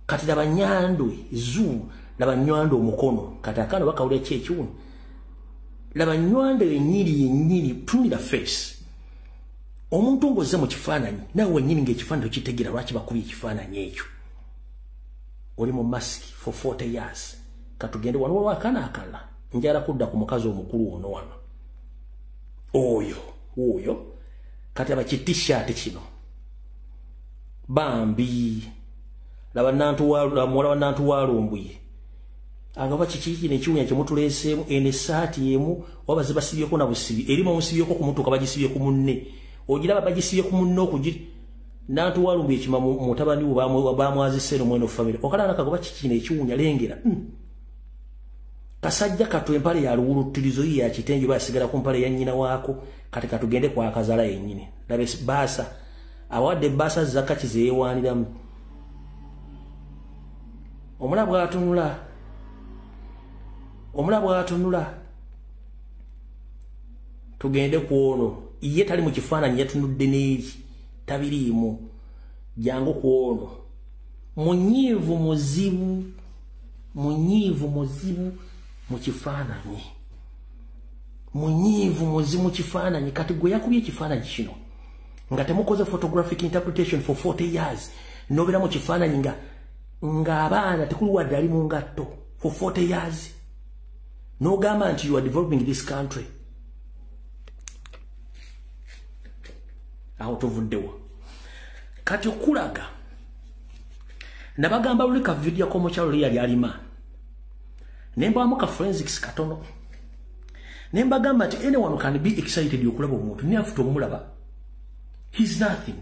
Kati laba Nyandwe zoo, laba Nyandwe omukono, kati akaana bakawulira ki ekiwunya. Laba Nyandwe yennyini yennyini, tunulira face. Omuntu ng'ozze mu kifaananyi naawe wennyini ng'ekifaananyi tokitegeera lwaki bakubye ekifaananyi ekyo. Oli mu mask for 40 years. Katugende wano, waliwo akaana akalala. Njagala kudda ku mukazi omukulu ono wano, oyo oyo. Kati aba ki t-shirt kino bambi, laba muwala wa Nantu Walumbuye agaba kiki kino ekiwunya kye mutuleeseemu. Eno essaati emu oba zibasibyeko na busibi, erimu omusibyeko ku mutuuka bagisibye ku munne, ogiraba bagisibye ku munne okugi Nantu Walumbuye kima mutabani we bamwazise eno mweno famire. Okalala kagoba kiki kino ekiwunya, lengera kasajja katu empale ya luwuluttirizo ye ya kitenge basigala ku mpale ya nnyina waako. Kati katugende kwa akazala yennyini. Laba baasa awadde baasa zakati zeyeewaaniramu. Omulaba bw'atunula, omulaba bw'atunula. Tugende ku ono. Ye tali mu kifaananyi, yatunudde n'eri, tabiriimu. Jangu ku ono. Munyiivu muzibu, munyiivu muzibu mu kifaananyi, munyiivu muzibu mu kifaananyi. Kati gwe yakubye ekifaananyi kino nga temukoze photographic interpretation for 40 years, nobeera mu kifaananyi nga ng'abaana tekuli wadde ali mu ngatto for 40 years, n'ogamba nti you are developing this country. Awo tuvuddewo. Kati okulaga nabagamba luli ka video k'omukyalo luli yali alima, ne mbawamu ka forensics katono, ne mbagamba nti anyone can be excited okulaba omuntu, naye afuta omulaba, he's nothing.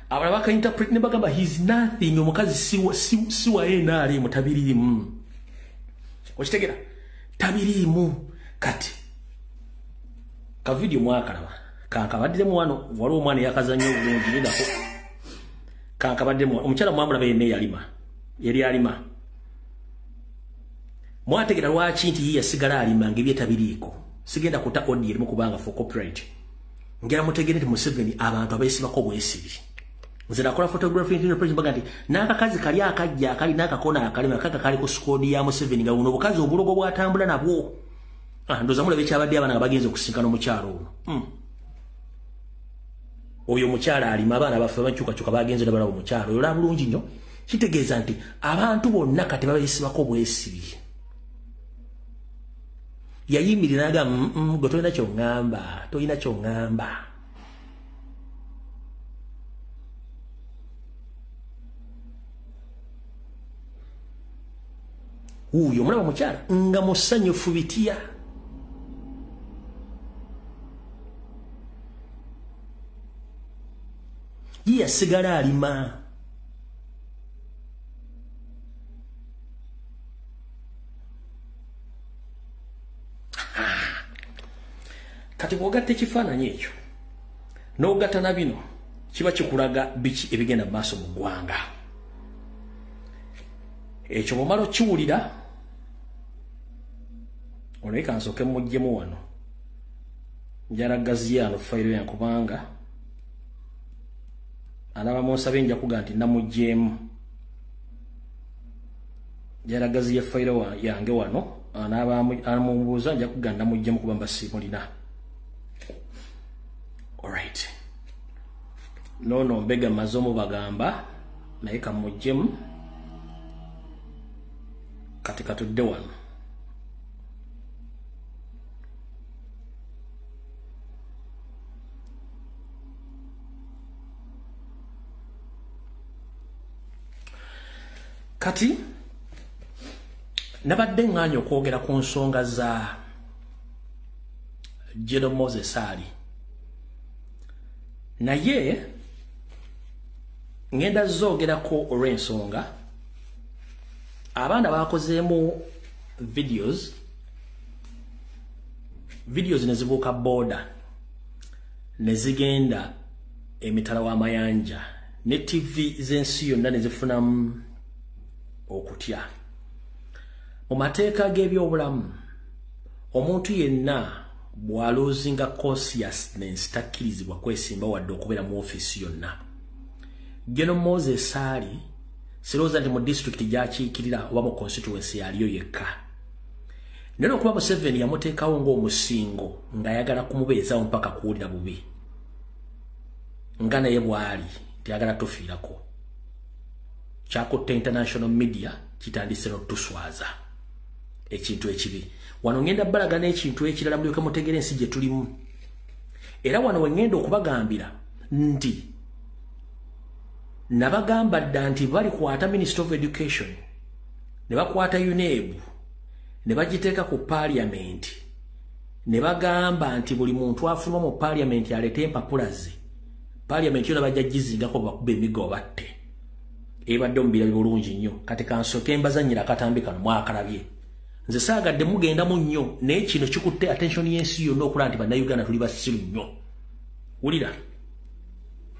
Abalala baka interpret ne bagamba he's nothing, omukazi si wa NRM, tabiriimu. Okitegera? Tabiriimu. Kati ka video mwakalaba, kankabaddemu wano, waliwo omwana eyakazannyo obulungi nindako. Kankabaddemu omukyala mwamulaba yenna eyalima, yali alima. Mwategera lwaki nti ye yasigala alima ng'ebyetabiriiko. Sigenda kuta audio erimu kubanga for copyright. Ngera mutegere nti Museveni abantu abeesibako bwesibi. Nze nakola photography interpretation baga nti n'akakazi kali akajja akali n'akakona akalima kaka kali ku squad ya Museveni, nga buno obukazi obulogo bwatambula nabwo. Ndoza mulaba ekyabadde abaana nga bagenze okusinkana omukyalo ono. Oyo omukyala alima, abaana baffe bakyukakyuka bagenze ne balaba omukyalo oyo, olaba bulungi nnyo. Kitegeeza nti abantu bonna kati babeesibako bwesibi. Yayimirira n'agamba, gwe tolina ky'oŋŋamba, tolina ky'oŋŋamba. Wuuyo omulaba omukyala nga musanyufu bitya. Ye yasigala alima. Kati bw'ogatta ekifaananyi ekyo n'ogatta na bino, kiba kikulaga biki ebigenda mu maaso mu ggwanga. Ekyo bw'omala okiwulira, oleke kansooke mmuggyemu wano, njala gaziyaano fayiro yange kubanga alaba munsabe nja kuga nti namuggyemu. Njala gaziya fayiro yange wano, anaaba amubuuza nja kuga namuggyemu kuba mba simulina. Alright. Nono mbega mazomo bagamba naye kamuggyemu. Kati katudde wano. Kati nabadde ŋŋaanye okwogera ku nsonga za General Moses Ali, naye ŋŋenda zoogerako olw'ensonga abaana bakozeemu videos ne zibuuka booda ne zigenda emitala w'amayanja ne TV z'ensi yonna ne zifunamu okutya. Mu mateeka g'ebyobulamu, omuntu yenna bw'alosinga consciousness takkirizibwa kwesimba wadde okubeera mu ofiisi yonna. General Moses Ali sirowooza nti mu disitulikiti gy'akiikirira oba mu constituency yaliyo yekka. Naye okuba Museveni yamuteekawo ng'omusingo ng'ayagala kumubeezaawo mpaka kuwulira bubi, nga naye bw'ali nti ayagala tufiirako. Kyakutte international media kitandise n'otuswaza ekintu ekibi. Wano ngenda balaga n'ekintu ekirala mulyoke mutegere ensi gye tulimu. Era wano we ngenda okubagambira nti nabagamba dda nti balikwata Minister of Education ne bakwata UNEB ne bagiteeka ku parliament ne bagamba nti buli muntu afuluma mu parliament aleete empapula ze. Parliament yonna bajja gizingako bakube emiggo batte. Ebadde omubira bulungi nnyo. Kati kansooke mbazannyira akatambi kano mwakalabye. Nze saagadde mugendamu nnyo, naye kino kikutte attention y'ensi yonna okulaba nti Bannayuganda tuli basiru nnyo. Wulira.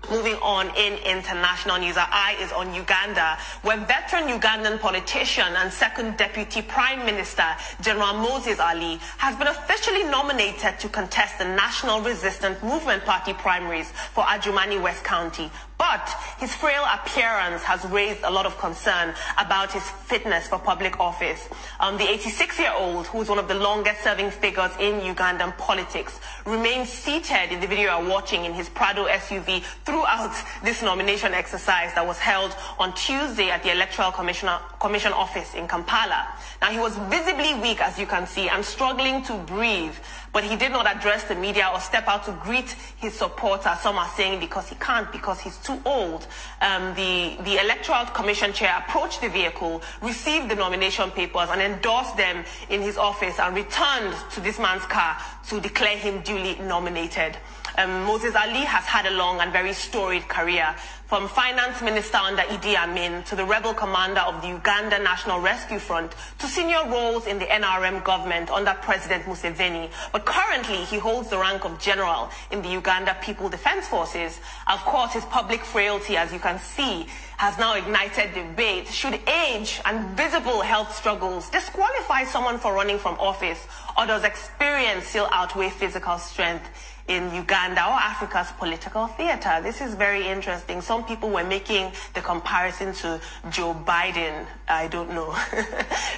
Moving on in international news, our eye is on Uganda, where veteran Ugandan politician and second deputy prime minister, General Moses Ali, has been officially nominated to contest the National Resistance Movement Party primaries for Adjumani West County. But his frail appearance has raised a lot of concern about his fitness for public office. The 86-year-old, who is one of the longest-serving figures in Ugandan politics, remains seated in the video you are watching in his Prado SUV throughout this nomination exercise that was held on Tuesday at the Electoral Commission office in Kampala. Now, he was visibly weak, as you can see, and struggling to breathe, but he did not address the media or step out to greet his supporters. Some are saying because he can't, because he's too old. The Electoral Commission chair approached the vehicle, received the nomination papers and endorsed them in his office, and returned to this man's car to declare him duly nominated. Moses Ali has had a long and very storied career, from finance minister under Idi Amin to the rebel commander of the Uganda National Rescue Front to senior roles in the NRM government under President Museveni. But currently, he holds the rank of general in the Uganda People Defense Forces. Of course, his public frailty, as you can see, has now ignited debate. Should age and visible health struggles disqualify someone for running from office, or does experience still outweigh physical strength in Uganda or Africa's political theater? This is very interesting. Some people were making the comparison to Joe Biden. I don't know.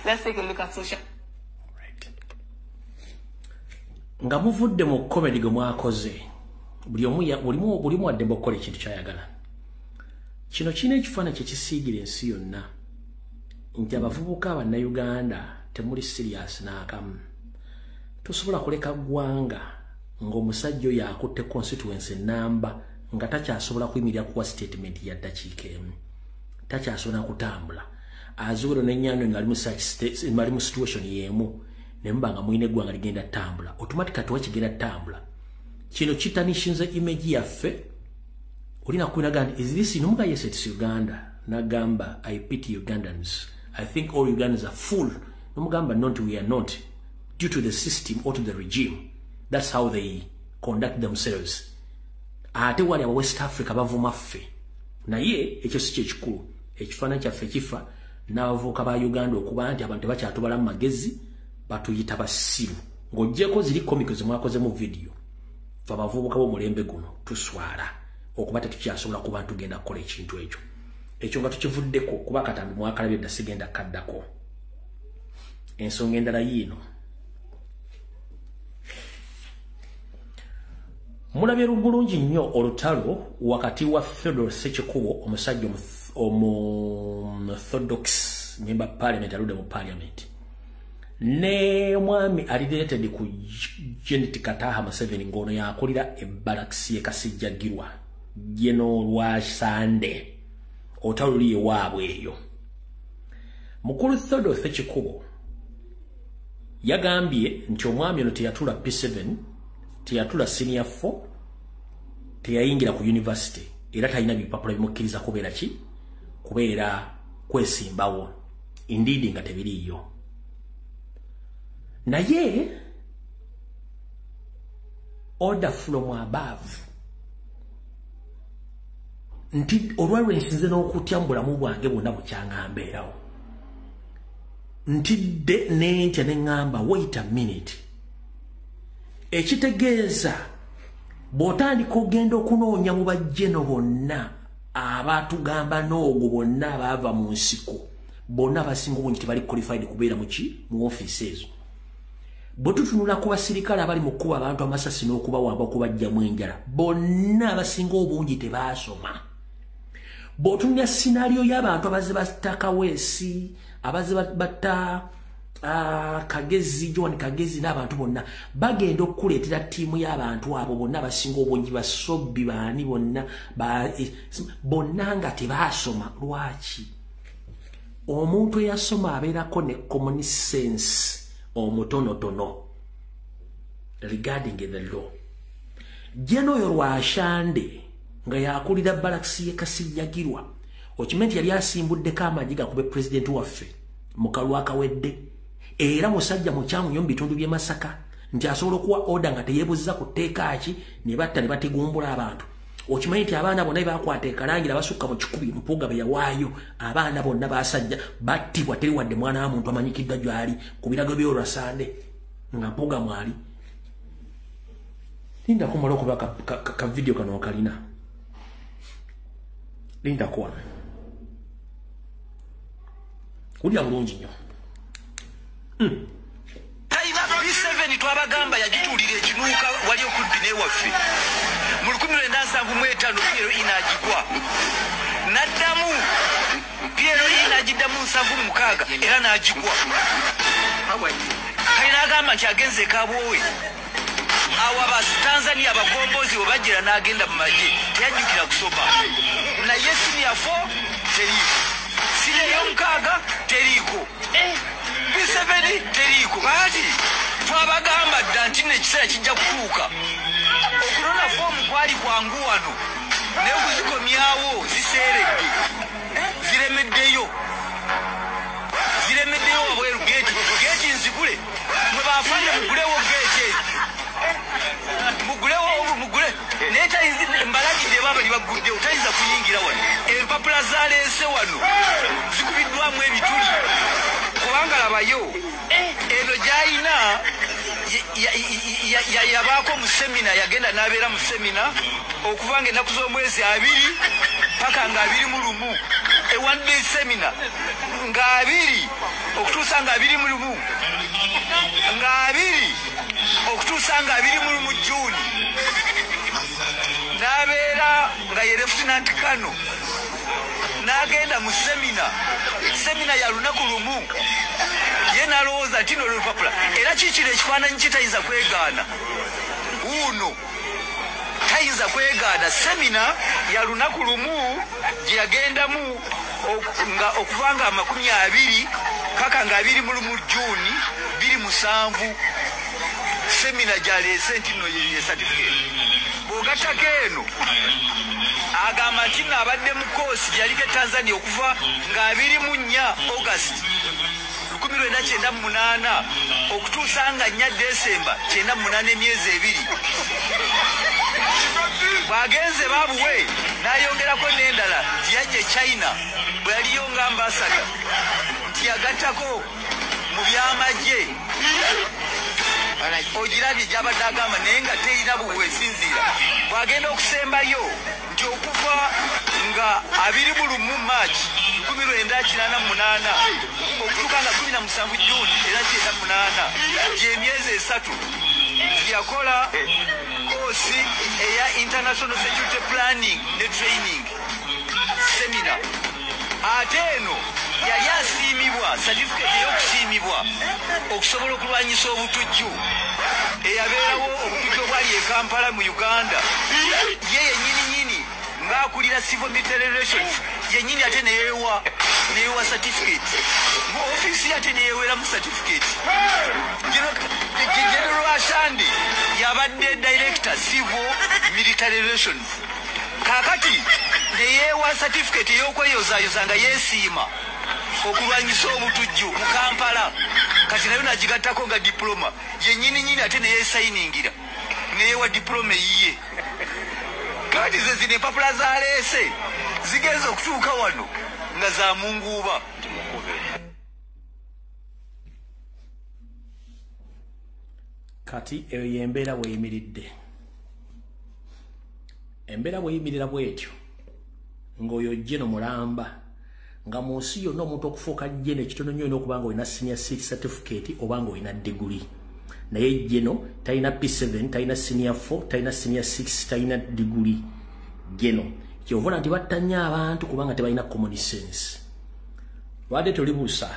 Let's take a look at social. Right. Nga muvudde mu comedy gwe mwakoze, buli omu addembe okukola ekintu ky'ayagala. Kino kirina ekifaananyi kye kisiigira ensi yonna nti abavubuka Bannayuganda temuli serious n'akamu. Tosobola kuleka ggwanga ng'omusajja oyo akutte constituency namba nga takyasobola kuyimirira kuwa statement ya ddakiika emu, takyasobola kutambula. Azuwero n'ennyano nga ali mu situation y'emu, ne muba nga mulina eggwanga ligenda ttambula, automatically tewakigenda ttambula. Kino kitanishinze image yaffe. Olina kunaga nti is this nomuga? Yes, it's Uganda. Nagamba, I pity Ugandans, I think all Ugandans are full. Nomugamba, not, we are not, due to the system or to the regime. That's how they conduct themselves. Ate wali aba West Africa bavuma ffe, naye ekyo si kyekikulu. Ekifaananyi kyaffe kifa n'abavubuka ba Uganda okuba nti abantu tebakyatubala mu magezi, batuyita basiru. Ng'oggyeko ziri comic ze mwakoze mu video, ffe abavubuka b'omulembe guno tuswala okuba tetukyasobola kuba tugenda kukola ekintu ekyo. Ekyo nga tukivuddeko, kuba akatambi mwakalabye dda, sigenda kaddako. Ensonga endala yiino. Mulabye bulungi nnyo olutalo wakati wa Theodore Ssekikubo, omusajja omu-orthodox member parliament aludde mu parliament, ne omwami ali related ku Janet Kataha Museveni, ng'ono yakulira ebbalakisi ye Kasijjagirwa, General Rwashande. Olutalo luli ewaabwe eyo. Mukulu Theodore Ssekikubo yagambye nti omwami ono teyatula P7, teyatula senior 4, teyayingira ku university, era talina bipapula bimukkiriza kubeera ki, kubeera kwesimbawo. Indeed nga tebiriiyo. Naye order from above nti olwalwo nsinze n'okutya mu bulamu bwange bwonna bukyanga mbeerawo, ntidde nentya ne ŋŋamba, wait a minute. Ekitegeeza bw'otandika ogenda okunoonya mu bajjeno bonna abatugamba n'ogwo bonna abaava mu nsiko, bonna abasinga obungi tebali qualified kubeera muki mu ofiisi ezo. Bwe tutunula ku basirikale abali mu kkuba abantu amasasi n'okubawamba, okubajjamu enjala, bonna abasinga obungi tebaasoma. Bw'otunulira scenario y'abantu abazze batta Kaweesi, abazze batta Kagezi, Joan Kagezi n'abantu bonna, bagenda okukuleetera ttiimu y'abantu abo bonna abasinga obungi, basobbi baani bonna bonna nga tebaasoma. Lwaki? Omuntu eyasoma abeerako ne common sense omutonotono regarding the law. Jeno oyo Rwashande nga yakulira balakisi ye Kasijjagirwa, okimanyi nti yali asimbuddeko amagye gakube pulezidenti waffe mu kalulu akawedde, era musajja mukyamu nnyo mu bitundu by'e Masaka, nti asobola okuwa order nga teyeebuuziza ku tteeka ki, ne batta ne bategumbula abantu. Okimanyi nti abaana bonna bakwata ekalangira basukka mu kikubi Mpuuga be yawaayo, abaana bonna basajja battibwa, teri wadde mwana wa muntu amanyikiddwa gy'ali ku birago by'olwa Sande nga Mpuuga mwali. Linda kumala okuba ka video kano kalina. Linda kuwa. Kulya bulungi nnyo. B7 twabagamba yagituulira ekinuuka wali okumpi n'ewaffe. Mu 1975 PLE n'agigwa. N'addamu PLE n'agiddamu 76 era n'agigwa. Kale n'agamba nti agenze e Kabwowe. Awo Abatanzania abakombozi bwe bajjira n'agenda mu magye, teyajjukira kusoma. Naye siniya 4 teriiko, siniya ey'omukaaga teriiko, B7 teriiko. Kaakati twabagamba dda nti nno ekiseera kijja kutuuka. Okunona foomu kwali kwangu wano, naye okuzikomyawo ziseeredde, ziremeddeyo. Ziremeddeyo wabweru geeti, geeti nzigule. Mwe baafande mugulewo geeti ezo. Mugulewo, mugule. Naye mbalagidde baaba libaguddewo, tayinza kuyingira wano. Empapula zaleese wano zikubiddwamu ebituli. Kubanga labayo eno gy'ayina yabaako mu semina, yagenda n'abeera mu semina okuva ng'ennaku z'omwezi 2 paka nga 21. Ewadde semina nga 2 okutuusa nga 21, nga 2 okutuusa nga 21 Juni, n'abeera nga ye Lieutenant Colonel, n'agenda mu semina, semina ya lunaku lumu. Ye n'alowooza nti nno olupapula era kikino ekifaananyi kye tayinza kwegaana. Wuuno tayinza kwegaana. Semina ya lunaku lumu gye yagendamu nga okuva nga 20 paka nga 21 Juni 2007. Semina gy'aleese nti nno ye certificate. Bw'ogattako eno agamba nti nno abadde mu koosi gye yaliko e Tanzania okuva nga 24 August 1998 okutuusa nga 4 Desemba 98, emyezi 2. Bw'agenze baabuwe n'ayongerako n'endala gye yajja e China bwe yaliyo nga ambasada, nti yagattako mu by'amagye. Ogirabye gy'abadde agamba naye nga terina bwesinziira. Bw'agenda okusembayo nti okuva nga 21 March 1988 okutuuka nga 17 Juni era 98, gy'emyezi 3 yakola koosi eya International Security Planning ne Training Seminar. Ate eno yali asiimibwa certificate ey'okusiimibwa okusobola okulwanyisa obutujju eyabeerawo, obutujju obwali e Kampala mu Uganda. Ye yennyini nnyini ng'akulira civil military relations yennyini ate neyeewa certificate mu ofiisi ye, ate neyeeweramu certificate. General Ashande yabadde director civil military relations, kaakati neyeewa certificate ey'okweyozaayoza nga yeesiima okulwanyisa obutujju mu Kampala. Kati nayo nagigattako nga diploma yennyini nnyini ate neyeesayiningira neyeewa diploma eyiye. Kati ze zino empapula zaleese zigenza okutuuka wano nga za munguuba. Kati eyo y'embeera bw'eyimiridde. Embeera bw'eyimirira bw'etyo ng'oyo Geno mulamba, nga mu nsi yonna omuntu okufuuka Geno ekitono nnyo olina okuba nga olina senior 6 certificate oba nga olina diguli. Naye Geno talina P7, talina senior 4, talina senior 6, talina diguli. Geno kyova nti batta nnyo abantu kubanga tebalina common sense. Wadde tolibuusa.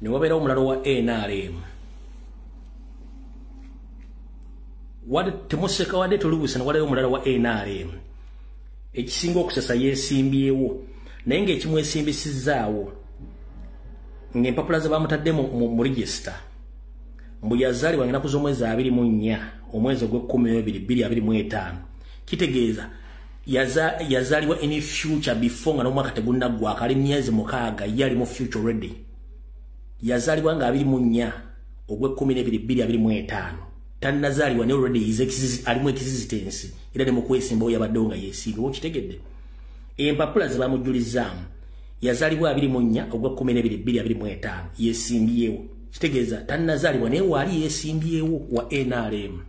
Ne wabeerawo omulalo wa NRM. Wadde temuseka, wadde tolibuusa, ne wabeerawo omulalo wa NRM. Ekisinga okusasa yeesimbyewo, naye ng'ekimwesimbisizzaawo ng'empapula ze bamutadde mu register mbu yazaalibwa ng'ennaku z'omwezi 24 omwezi ogw'e12 2025, kitegeeza yazaalibwa in future before nga n'omwaka tegunnaggwako, ali myezi 6 ye ali mu future already. Yazaalibwa nga 24 ogw'e12 2025. Tannazaalibwa ne already is alimu existence era ne mu kwesimbawo yabaddewo nga yeesimbye. Okitegedde? Empapula ze bamujulizaamu yazaalibwa 24 ogw'e12 2025, yeesimbyewo. Kitegeeza tannazaalibwa naye waali yeesimbyewo wa NRM.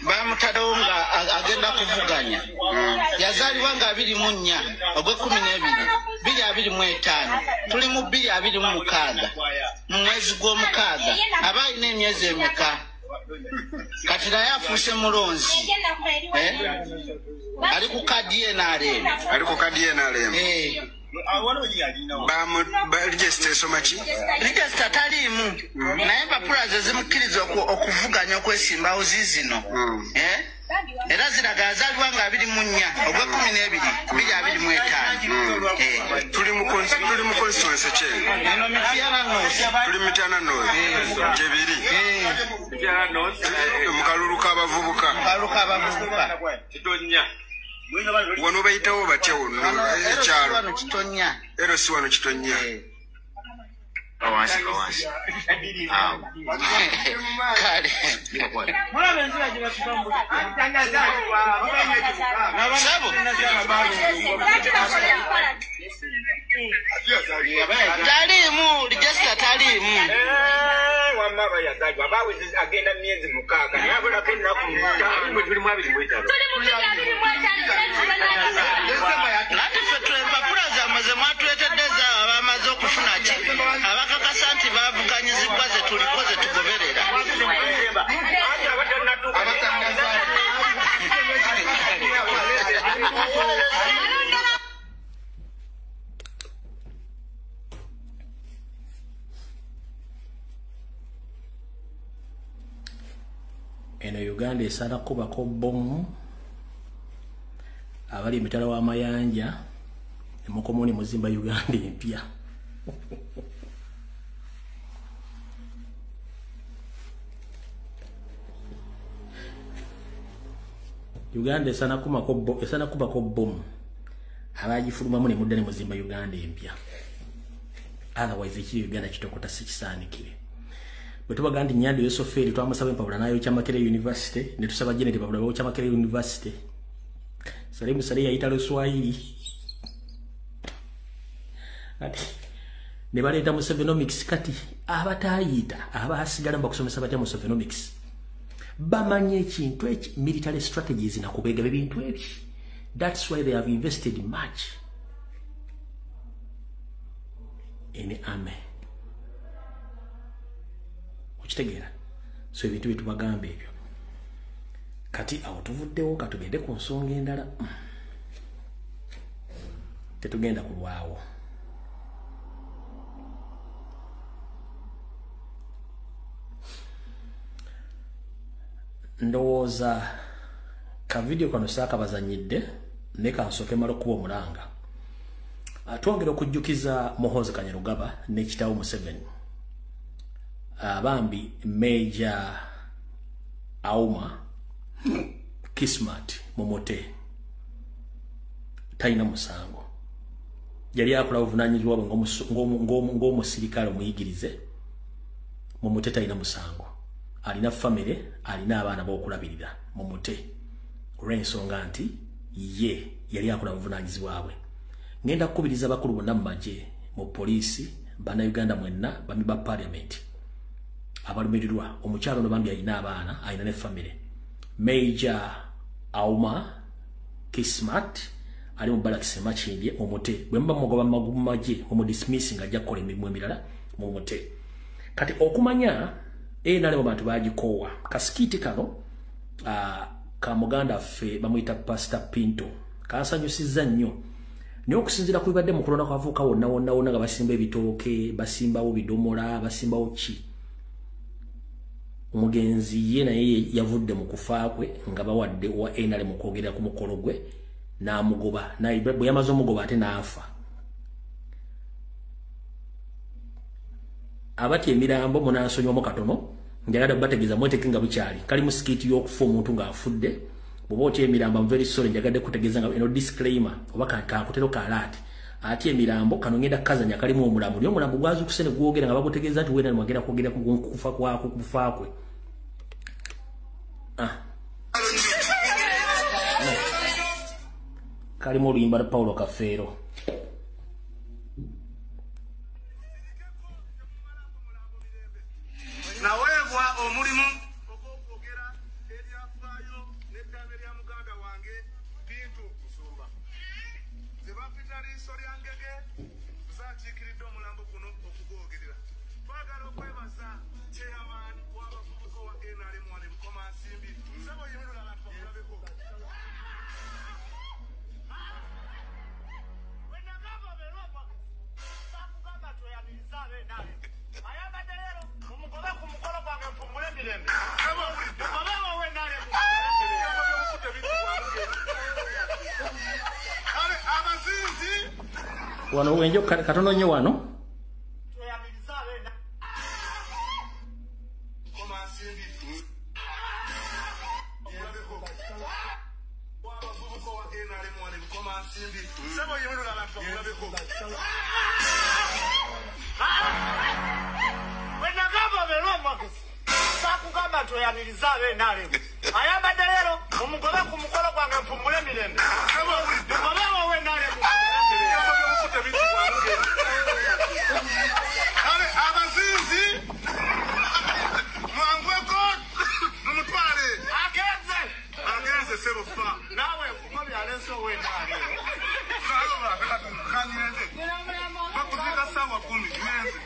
Bamutaddewo nga agenda kuvuganya. Yazaalibwa nga 24 ogw'e12 2025, tuli mu 2026 mu mwezi gw'omukaaga, aba alina emyezi emeka? Kati naye afuuse mulonzi, ali ku kadi NRM. Ali ku kadi NRM. Register esoma ki? Register taliimu, naye empapula ze zimukkiriza okuvuganya okwesimbawo ziizino. Era ziraga yazaalibwa nga 24 ogw'e12 2025. Tuli mu constituency ki? Eno Mityana North. Tuli Mityana North. Gyebiri. Mu kalulu k'abavubuka. Mu kalulu k'abavubuka. Wano bayitawo batya wano ekyalo? Wano Kitonya. Ero si wano Kitonya. Kale. Sabo. Taliimu, register taliimu. Agenda myezi 6 naye abulako ennaku tuli mu 25. Nati ffe empapula zammwe ze mwatuleetedde zaabo abamaze okufuna ki abakakasa nti baavuganyizibwa ze tuliko ze tugoberera. Eno Uganda esaana kubako bbomu. Abali emitala w'amayanja emukomoni muzimba Uganda empya. Uganda esaana kubako bbomu abagifulumamu ne mudda ne muzimba Uganda empya. Otherwise ekiri Uganda kitokota si kisaanikire. Bwe tubaga nti Nyando Yosoferi twamusaba empapula n'ayokya Makerere University, ne tusaba Janet empapula bayokya Makerere University. Salim Saleh yayita Luswahili. Ati ne baleeta Musevenomics. Kati abataayita abasigala bakusomesa batya Musevenomics bamanye ekintu eki military strategies nakubega ebintu ebi. That's why they have invested much in army. Okitegeera? So ebintu bye tubagamba ebyo. Kati awo tuvuddewo, katugende ku nsonga endala. Tetugenda kulwawo. Ndowooza ka video kano saakabazannyidde ne kansooke mmale okuba omulanga. Twongera okujjukiza Muhoozi Kainerugaba ne kitaawe Museveni. Bambi Major Auma Kismat Momote talina musango. Yali akola obuvunaanyizibwa bwe ng'omusirikale omuyigirize. Momote talina musango. Alina famire, alina abaana b'okulabirira. Momote olw'ensonga nti ye yali akola obuvunaanyizibwa bwe. Ngenda kukubiriza abakulu bonna mu magye, mu poliisi, bannayuganda mwenna, bami ba parliament abalumirirwa omukyalo ono bambi alina abaana, alina ne famire. Major Auma Kismat ali mu barracks e Makindye. Momote bwe muba mugoba mu magye mumudismiss nga ajja kukola emirimu emirala. Momote kati okumanya NRM abantu bagikoowa. Kasikiti kano ka muganda ffe bamuyita Pastor Pinto kansanyusizza nnyo. Naye okusinziira ku bibadde mu kulonda kw'abavubuka wonna wonna wonna nga basimba ebitooke, basimbawo bidomola, basimbawo ki, omugenzi ye naye yavudde mu kufa kwe nga bawadde wa NRM okwogera ku mukolo gwe n'amugoba. Naye bwe yamaze omugoba ate n'afa. Abatya emirambo munansonyiwamu katono, njagala bategeeza mweteke nga bukyali. Kali mu skit y'okufa omuntu ng'afudde. Bw'oba otya emirambo, I'm very sorry, njagadde kutegeeza nga eno disclaimer oba kankutero ka alert. Ate emirambo kano ngenda kazanya kalimu omulambo. Naye omulambo gwazuukuse ne gwogera nga bagutegeeza nti wena mwagenda kwogera ku kufa kwako kufa kwe. No. Kalimu oluyimba lwa Paulo Kafeero. Naweebwa omulimu ogw'okwogera ebyafaayo n'eddame lya muganda wange Bintu Musumba. Ze bampita liiso lya ngege zaakiikiridde omulambo guno okugwogerera. Twagala okwebaza chairman w'abavubuka wa NRM wano e Bukomansimbi. Ssebo yimirira abantu bakulabeko. Wano wenjo katono nnyo wano. Ayambadde leero mumugobe ku mukolo gwange mpumule mirembe. Mugobe wowe NRM. Kale abazinzi mwangweko mumutwale. Agenze. Agenze sebo fa. Nawe kugobe aleso we NRM. Kanyende. Bakuzika sawa 10 ngenze.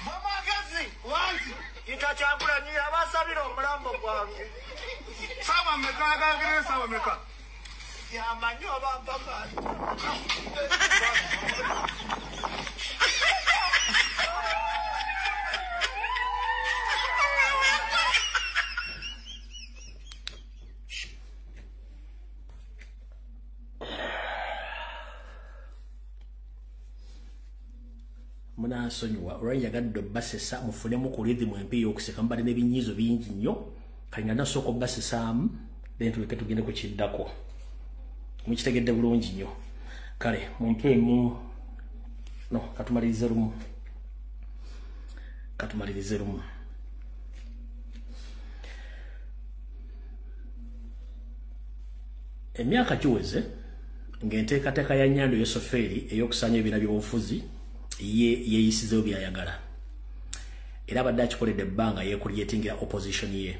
Bamagazi wanti itachagulanyi abasabira omulambo gwange. Sawa meka agagire sawa meka. Yamanyi oba mpaka. Munansonyiwa olwanjagadde obbasesa mufunemu ku rhythm empi ey'okuseka mbadde n'ebinyiizo bingi nnyo kale nga nasooka obbasesaamu then tuleke tugende ku kiddako. Mukitegedde bulungi nnyo. Kale mumpeemu no katumalirize lumu. Katumalirize lumu. Emyaka giweze ng'enteekateeka ya Nyando Yosoferi ey'okusaanya ebibiina by'obufuzi ye yeeyisizeewo by'ayagala. Era abadde akikoledde ebbanga yeekulyetingira opposition ye.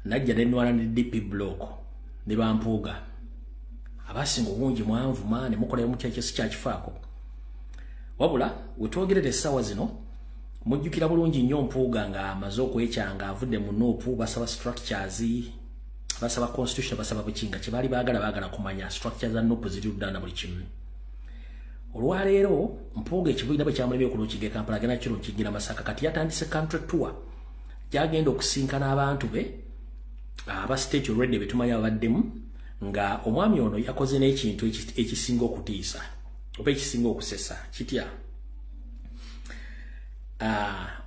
Najja ne nnwana ne DP block ne bampuuga. Abasinga obungi mwanvuma ne mukolayo mutya ekyo sikyakifaako. Wabula we twogerera essaawa zino mujjukira bulungi nnyo Mpuuga ng'amaze okwekyanga avudde mu NUP, basaba structures, basaba constitution, basaba bukinga kye baali baagala baagala kumanya structures za NUP ziri ludda na buli kimu. Olwaleero Mpuuga ekibiina bwe kyamulemye okulunkiga e Kampala agenda kirunkigira Masaka. Kati yatandise country tour gy'agenda okusinkana abantu be aba state already be tumanyi ababaddemu, nga omwami ono yakoze n'ekintu ekisinga okutiisa oba ekisinga okusesa kitya.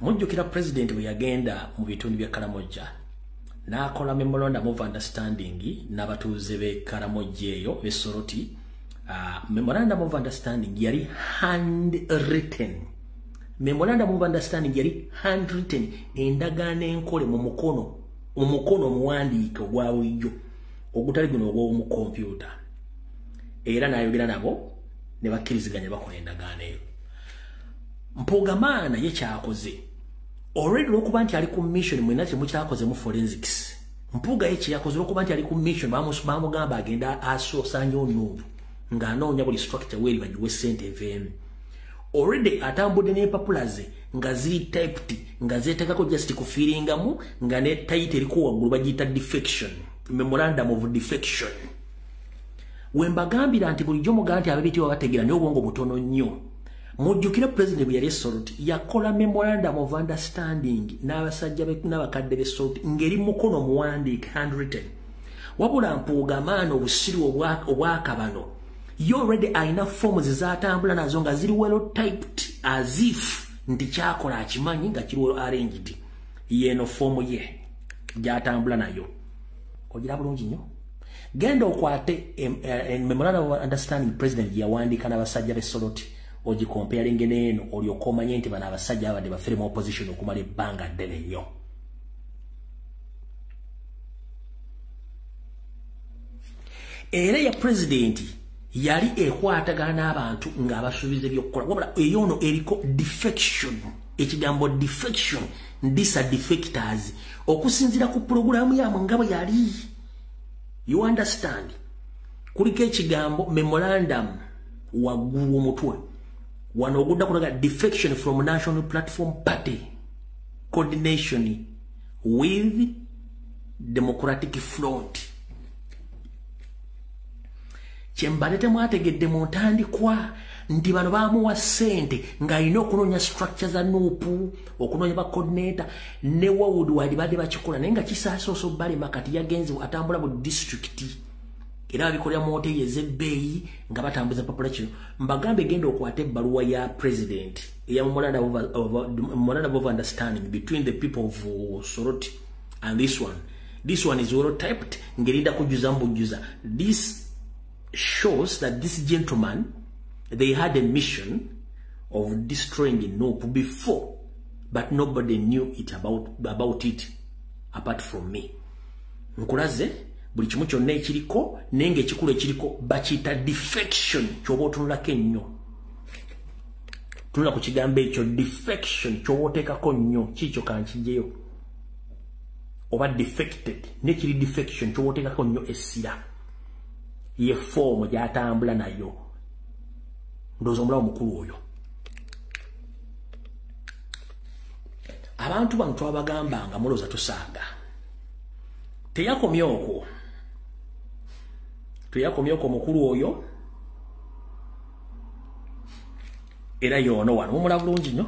Mujjukira president bwe yagenda mu bitundu bya Karamoja n'akola memorandum of understanding n'abatuuze b'e Karamoja eyo b'e Soroti. Memorandum of understanding yali handwritten. Memorandum of understanding yali handwritten, endagaano enkole mu mukono, omukono omuwandiike ogwa bulijjo ogutali guno ogw'omu kompyuta. Era n'ayogera nabo ne bakkiriziganya bakola endagaano eyo. Mpuuga ye kyakoze already olw'okuba nti ali ku mission, mwenna kyemukyakoze mu forensics. Mpuuga ye kye yakoze olw'okuba nti ali ku mission, bamugamba agenda asoosaanya onuubu ng'anoonya buli structure weeri bagiwe ssente eveemu. Already atambudde n'empapula ze nga ziri typed, nga zeeteekako just kufiiringamu, nga ne title eriko waggulu bagiyita defection, memorandum of defection. We mbagambira nti bulijjo mugamba nti ab'ebitiibwa bategeera naye obwongo butono nnyo. Mujjukire president bwe yali e Soroti yakola memorandum of understanding n'abasajja n'abakadde b'e Soroti ng'eri mukono muwandiike handwritten. Wabula Mpuuga maana obusiru obwakabano ye already alina forms zatambula nazo nga ziri well typed as if nti kyakola akimanyi nga kiri well arranged. Yeno fomu ye gyatambula nayo. Ogira bulungi nnyo. Genda okwate memorandum of understanding president yawandiika n'abasajja b'e Soroti, ogicomparinge n'eno, olyoke omanye nti bano abasajja abadde bafere mu opposition okumala ebbanga ddene nnyo. Era ya president yali ekwatagana n'abantu ng'abasuubiza ebyokukola, wabula eyono eriko defection, ekigambo defection, these are defectors, okusinziira ku pulogulaamu yammwe nga bwe yali. You understand? Kuliko ekigambo memorandum waggulu omutwe wano ogudda kulaga defection from National Platform Party coordination with Democratic Front. Kyembadde temwategedde mu ntandikwa nti bano bamuwa ssente ng'alina okunoonya structure za NUP, okunoonya ba coordinator ne Wood wali badde bakikola, naye nga kisaasoosa obbalema. Kati yagenze atambula mu disitulikiti era babikolera mu hoteri ez'ebbeeyi nga batambuza empapula. Kino mbagambe, genda okwate ebbaluwa ya president eya memorandum of understanding between the people of Soroti and this one. This one is well typed, ngerinda kujjuza mbujjuza. This shows that this gentleman, they had a mission of destroying NUP before, but nobody knew it about it apart from me. Nkulaze buli kimu kyonna ekiriko, naye ng'ekikulu ekiriko bakiyita defection. Ky'oba otunulako ennyo, tunula ku kigambo ekyo defection, ky'oba oteekako nnyo kiikyo kankijjeyo, oba defected nekiri defection, ky'oba oteekako nnyo essira ye foomu gy'atambula nayo. Ndowooza omulawo mukulu oyo. Abantu bano twabagambanga mulowooza tusaaga. Teyakomye okwo, teyakomye okwo mukulu oyo, era yoono wano mumulaba bulungi nnyo,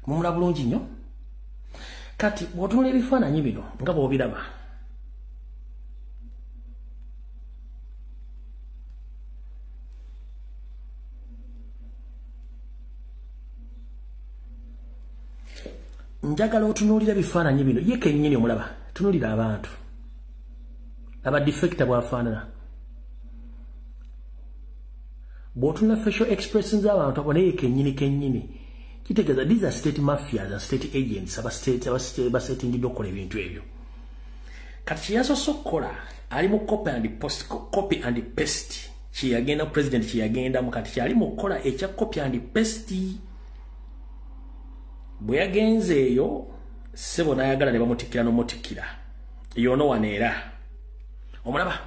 mumulaba bulungi nnyo. Kati bw'otunula ebifaananyi bino nga bw'obiraba, njagala otunuulira ebifaananyi bino, ye kennyini omulaba, tunuulira abantu aba defector bw'afaanana. Bw'otunula facial expressions z'abantu abo, naye kennyini kennyini kitegeeza these are state mafias and state agents aba state basetingiddwa okukola ebintu ebyo. Kati kye yasoose okukola ali mu copy and post, copy and paste kyeyagenda president kyeyagendamu. Kati kyali mu kukola ekya copy and paste. Bwe yagenze eyo ssebo n'ayagala ne bamutikkira n'omutikkira yoono wano, era omulaba,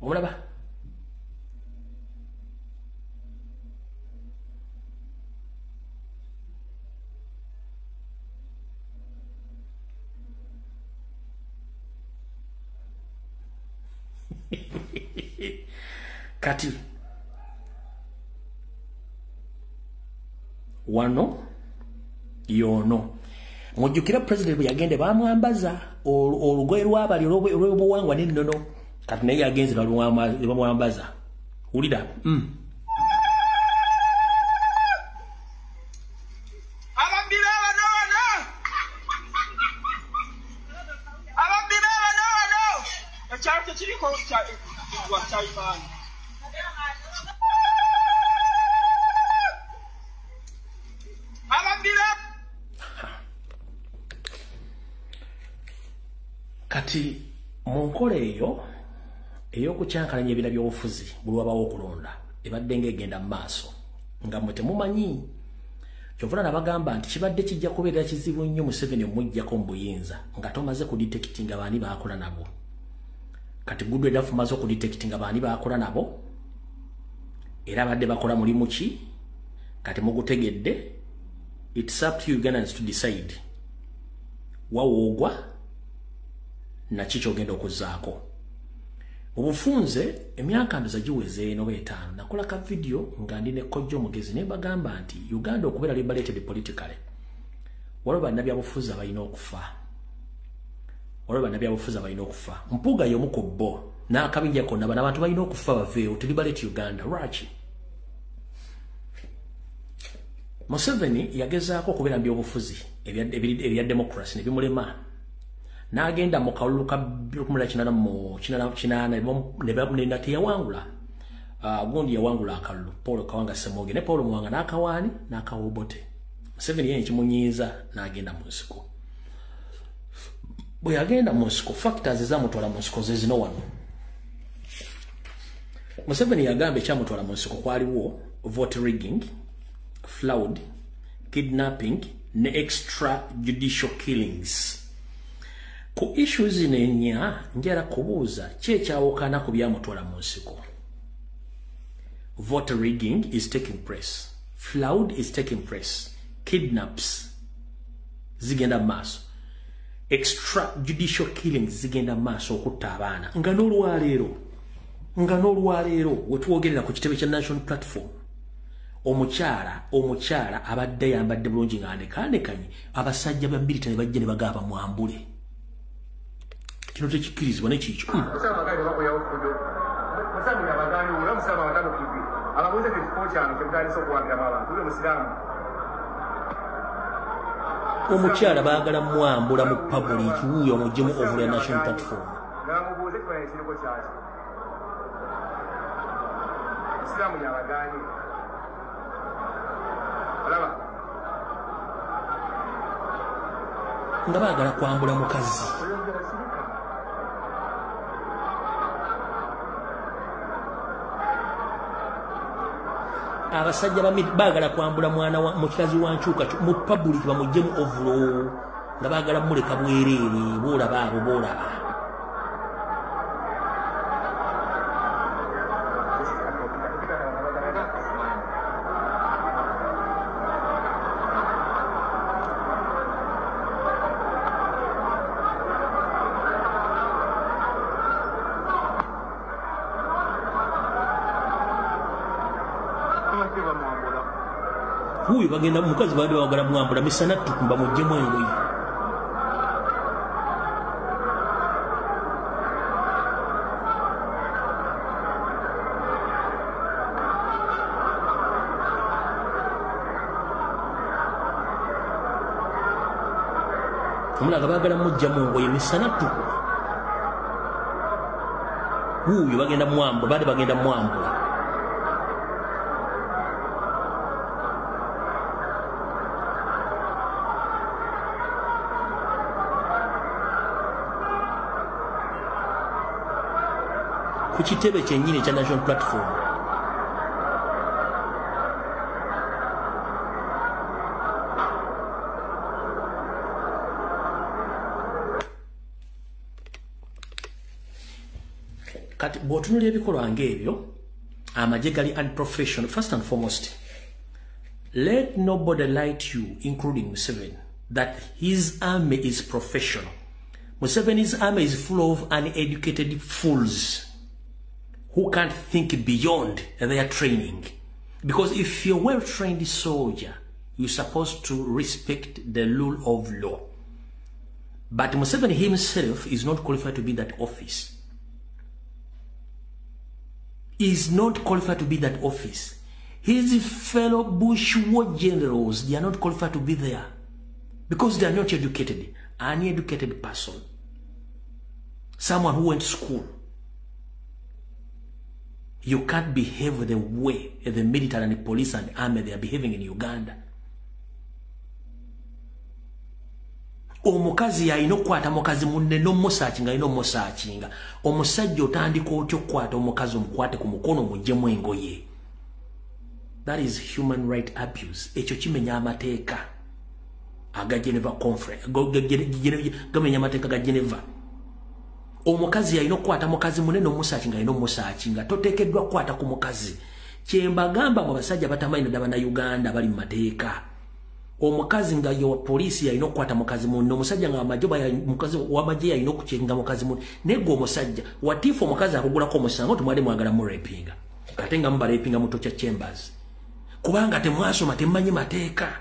omulaba. Kati wano yono mujjukira president bwe yagende bamwambaza olugoye lw'abali olw'obuwangwa n'ennono. Kati naye yagenze bamwambaza. Wulira. Ababbi bano wano, ababbi bano wano, ekyalo tekiriko kyayimaani. Ababbi. Kati mu nkola eyo ey'okukyankalanya ebira by'obufuzi buli wabawo okulonda ebadde ng'egenda mu maaso nga mmwe temumanyi. Kyovula nabagamba nti kibadde kijja kubeera kizibu nnyo Museveni omuggyako mu buyinza nga tomaze kudetectinga baani baakola nabo. Kati good enough maze okudetectinga baani baakola nabo, era badde bakola mulimu ki, kati mugutegedde. It's up to Ugandans to decide wawoogwa naki kyogenda okuzzaako. Obufunze emyaka ndoza giweze eno oba 5 nakola ka video nga ndi ne kojja omugezi ne bagamba nti Uganda okubeera liberated politically, waliwo bannabyabufuzi abalina okufa, waliwo bannabyabufuzi abalina okufa. Mpuuga y'omu ku bo n'akabinja konna, bano abantu balina okufa baveewo to liberate Uganda. Lwaki? Museveni yagezaako okubeera mu byobufuzi ebya democracy ne bimulema, n'agenda mu kalulu ka 1988 teyawangula. Gundi yawangula akalulu, Paul Kawanga Ssemogerere ne Paul Muwanga n'akawaani n'akawobote. Museveni ye kimunyiiza n'agenda mu nsiko. Bwe yagenda mu nsiko, factors ezamutwala mu nsiko ze zino wano. Museveni yagamba ekyamutwala mu nsiko kwaliwo vote rigging, fraud, kidnapping ne extra judicial killings. Ku issues zino ennya njala kubuuza ki ekyawukana ku byamutwala mu nsiko. Vote rigging is taking place, fraud is taking place, kidnaps zigenda maaso, extra judicial killings zigenda maaso, okutta abaana. Nga n'olwaleero wetwogerera ku kitebe kya National Platform, omukyala abadde yambadde bulungi nga anekaanekanye, abasajja ba military bajja ne bagaba mwambule. Kino tekikkirizibwa nekiikyo. Omukyala baagala mwambula mu public, wuuyo omuggyemu ovula National Platform. Nga baagala kwambula mukazi. Abasajja baagala kwambula mwana wa mukazi wa nkyuka mu public bamuggyemu ovulo, nga baagala muleka bwereere. Boolaba abo, boolaba. Huyu bagenda mukazi baadde bagala mwambula misana tukumba muggyemu engoye. Omulaga baagala muggyamu engoye misana tuku. Huyu bagenda mwambula, baadde bagenda mwambula. Ku kitebe kyennyini ekya National Platform. Kati bw'otunuulira ebikolwa ng'ebyo, amagye gali unprofessional. First and foremost, let nobody lie to you, including Museveni, that his army is professional. Museveni's army is full of uneducated fools who can't think beyond their training. Because if you're a well-trained soldier, you're supposed to respect the rule of law. But Museveni himself is not qualified to be that office. Is not qualified to be that office. His fellow Bush war generals, they are not qualified to be there because they are not educated. An educated person, someone who went to school, you can't behave the way the military and the police and the army they are behaving in Uganda. Omukazi yalina okukwata mukazi munne n'omusaakinga, alina omusaakinga. Omusajja otandika otya okukwata omukazi, omukwate ku mukono omuggyemu engoye? That is human right abuse. Ekyo kimenya amateeka aga Geneva Conference, gamenya amateeka ga Geneva. Omukazi yalina okukwata mukazi munne n'omusaakinga, alina omusaakinga. Toteekeddwa kukwata ku mukazi. Kyembagamba mu basajja batamanyi naddala bannayuganda bali mu mateeka. Omukazi nga yo poliisi yalina okukwata mukazi munne, omusajja nga amagye mukazi w'amagye yalina okukinga mukazi munne. Naye gwe omusajja watiifu omukazi akugulako omusango temwali mwagala murepinga, ate nga mubarepinga mu torture chambers, kubanga temwasoma, temumanyi mateeka.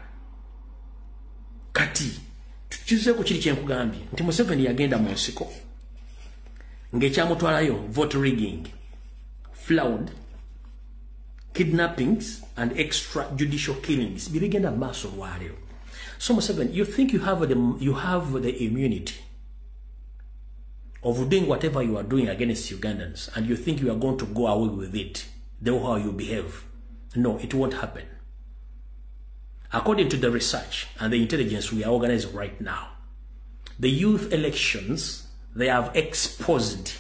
Kati tukize ku kiri kyenkugambye nti Museveni yagenda mu nsiko ng'ekyamutwalayo vote rigging, fraud, Kidnappings and extrajudicial killings bibigenda maaso olwaleero. So Museveni, you think you have the immunity of doing whatever you are doing against Ugandans, and you think you are going to go away with it, the way how you behave. No, it won't happen. According to the research and the intelligence we are organizing right now, the youth elections, they have exposed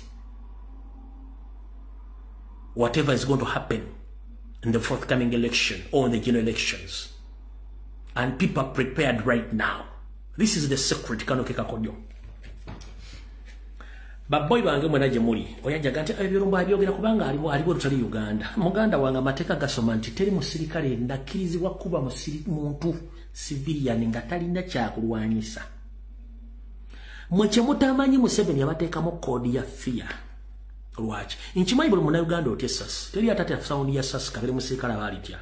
whatever is going to happen in the forthcoming election or in the general elections. And people are prepared right now. This is the secret. Kano kekakodyo. Baboy bange mwena gye muli oyajaga nti ebirumbo abyogera kubanga aliwo lutali Uganda. Muganda wange amateeka gasoma nti teri musirikale ndakkirizibwa kuba muntu civilian nga talina kyakulwanyisa. Mwe kye mutamanyi, Museveni yabateekamu koodi ya fear. Lwaki? Nkimanyi buli munnayuganda otya essasi. Teri atatya sound ya ssasi kabere musirikale aba alitya.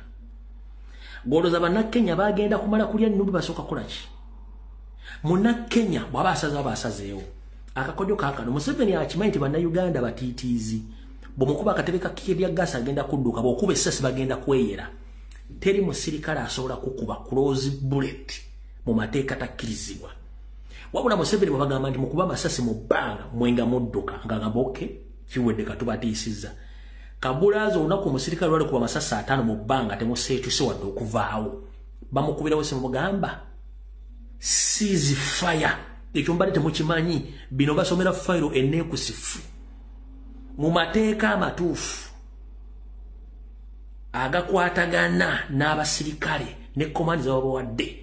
Gw'olowooza Bannakenya bagenda kumala kulya nnumbi basooka kukola ki? Munnakenya bw'aba asazeewo aba asazeewo. Akakodyo kaakano Museveni akimanyi nti Bannayuganda batiitiizi. Bw'omukuba akatebe ka tear gas agenda kudduka, bw'okuba essasi bagenda kweyera. Teri musirikale asobola kukuba close bullet mu mateeka, takkirizibwa. Wabula Museveni bwe bagamba nti mukuba amasasi mu bbanga mwenga mudduka, ng'agamba okay, kiwedde katubatiisizza. Kabulaaza olunaku omusirikale lwali kuba amasasi 5 mu bbanga temuseetuse wadde okuvaawo. Bamukubirawo essimu mugamba cease fire. Ekyo mbadde temukimanyi, bino basomera fayiro enneekusifu mu mateeka amatuufu agakwatagana n'abasirikale ne command zababawadde.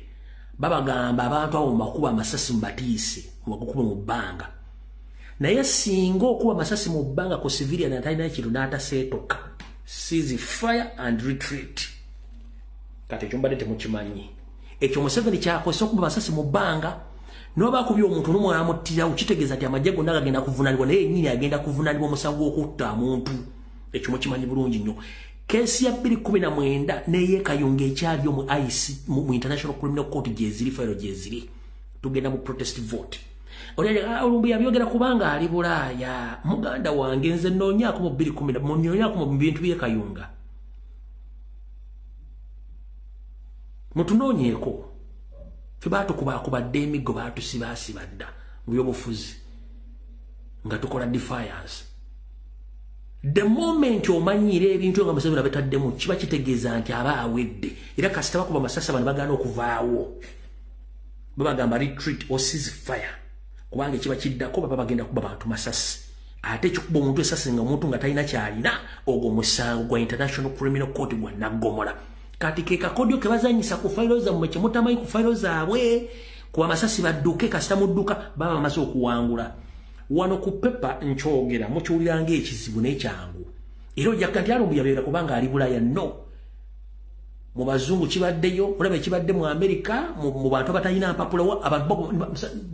Babagamba abantu abo mubakuba amasasi mubatiise, mubakuba mu bbanga. Naye singa okuba amasasi mu bbanga ku civilian atalina kintu n'ataseetoka, cease fire and retreat. Kati ekyo mbadde temukimanyi. Ekyo Museveni kyakozesa okuba amasasi mu bbanga. N'oba akubye omuntu n'omu amuttirawo, kitegeeza nti amagye gonna gagenda kuvunaanibwa, naye yennyini agenda kuvunaanibwa omusango gw'okutta omuntu. Ekyo mukimanyi bulungi nnyo. Keesi ya 2019 n'ey'e ekyaliyo mu IC, mu International Criminal Court gyeziri, fayiro gyeziri. Tugenda mu protest vote. Olumbu yabyogera kubanga ali Bulaaya. Muganda wange nze nnoonyaako mu 2010, munnoonyaako mu bintu by'e Kayunga. Mutunoonyeeko. Ffe baatukubaakubadde emiggo, baatusibaasiba dda mu byobufuzi nga tukola defiance. The moment omanyiira ebintu nga Museveni abitaddemu, kiba kitegeeza nti aba awedde. Era kasita bakuba amasasi abantu bagaana okuvaawo, babagamba retreat or cease fire, kubanga ekiba kiddako baba bagenda kuba bantu masasi. Ate ekikuba omuntu esasi nga omuntu nga talina kyalina, ogwo musango gwa International Criminal Court gwa naggomola. Kati ke kakodyo ke bazanyisa ku fayiro zammwe kye mutamanyi ku fayiro zaabwe, kuba amasasi badduke. Kasita mudduka baba bamaze okuwangula. Wano ku pepa nkyogera mukiwulira ng'ekizibu n'ekyangu, era ojjakka nti Alumbu yabeera kubanga ali Bulaaya. No, mu bazungu kibaddeyo, olaba ekibadde mu Amerika mu bantu abatalina mpapula, abantu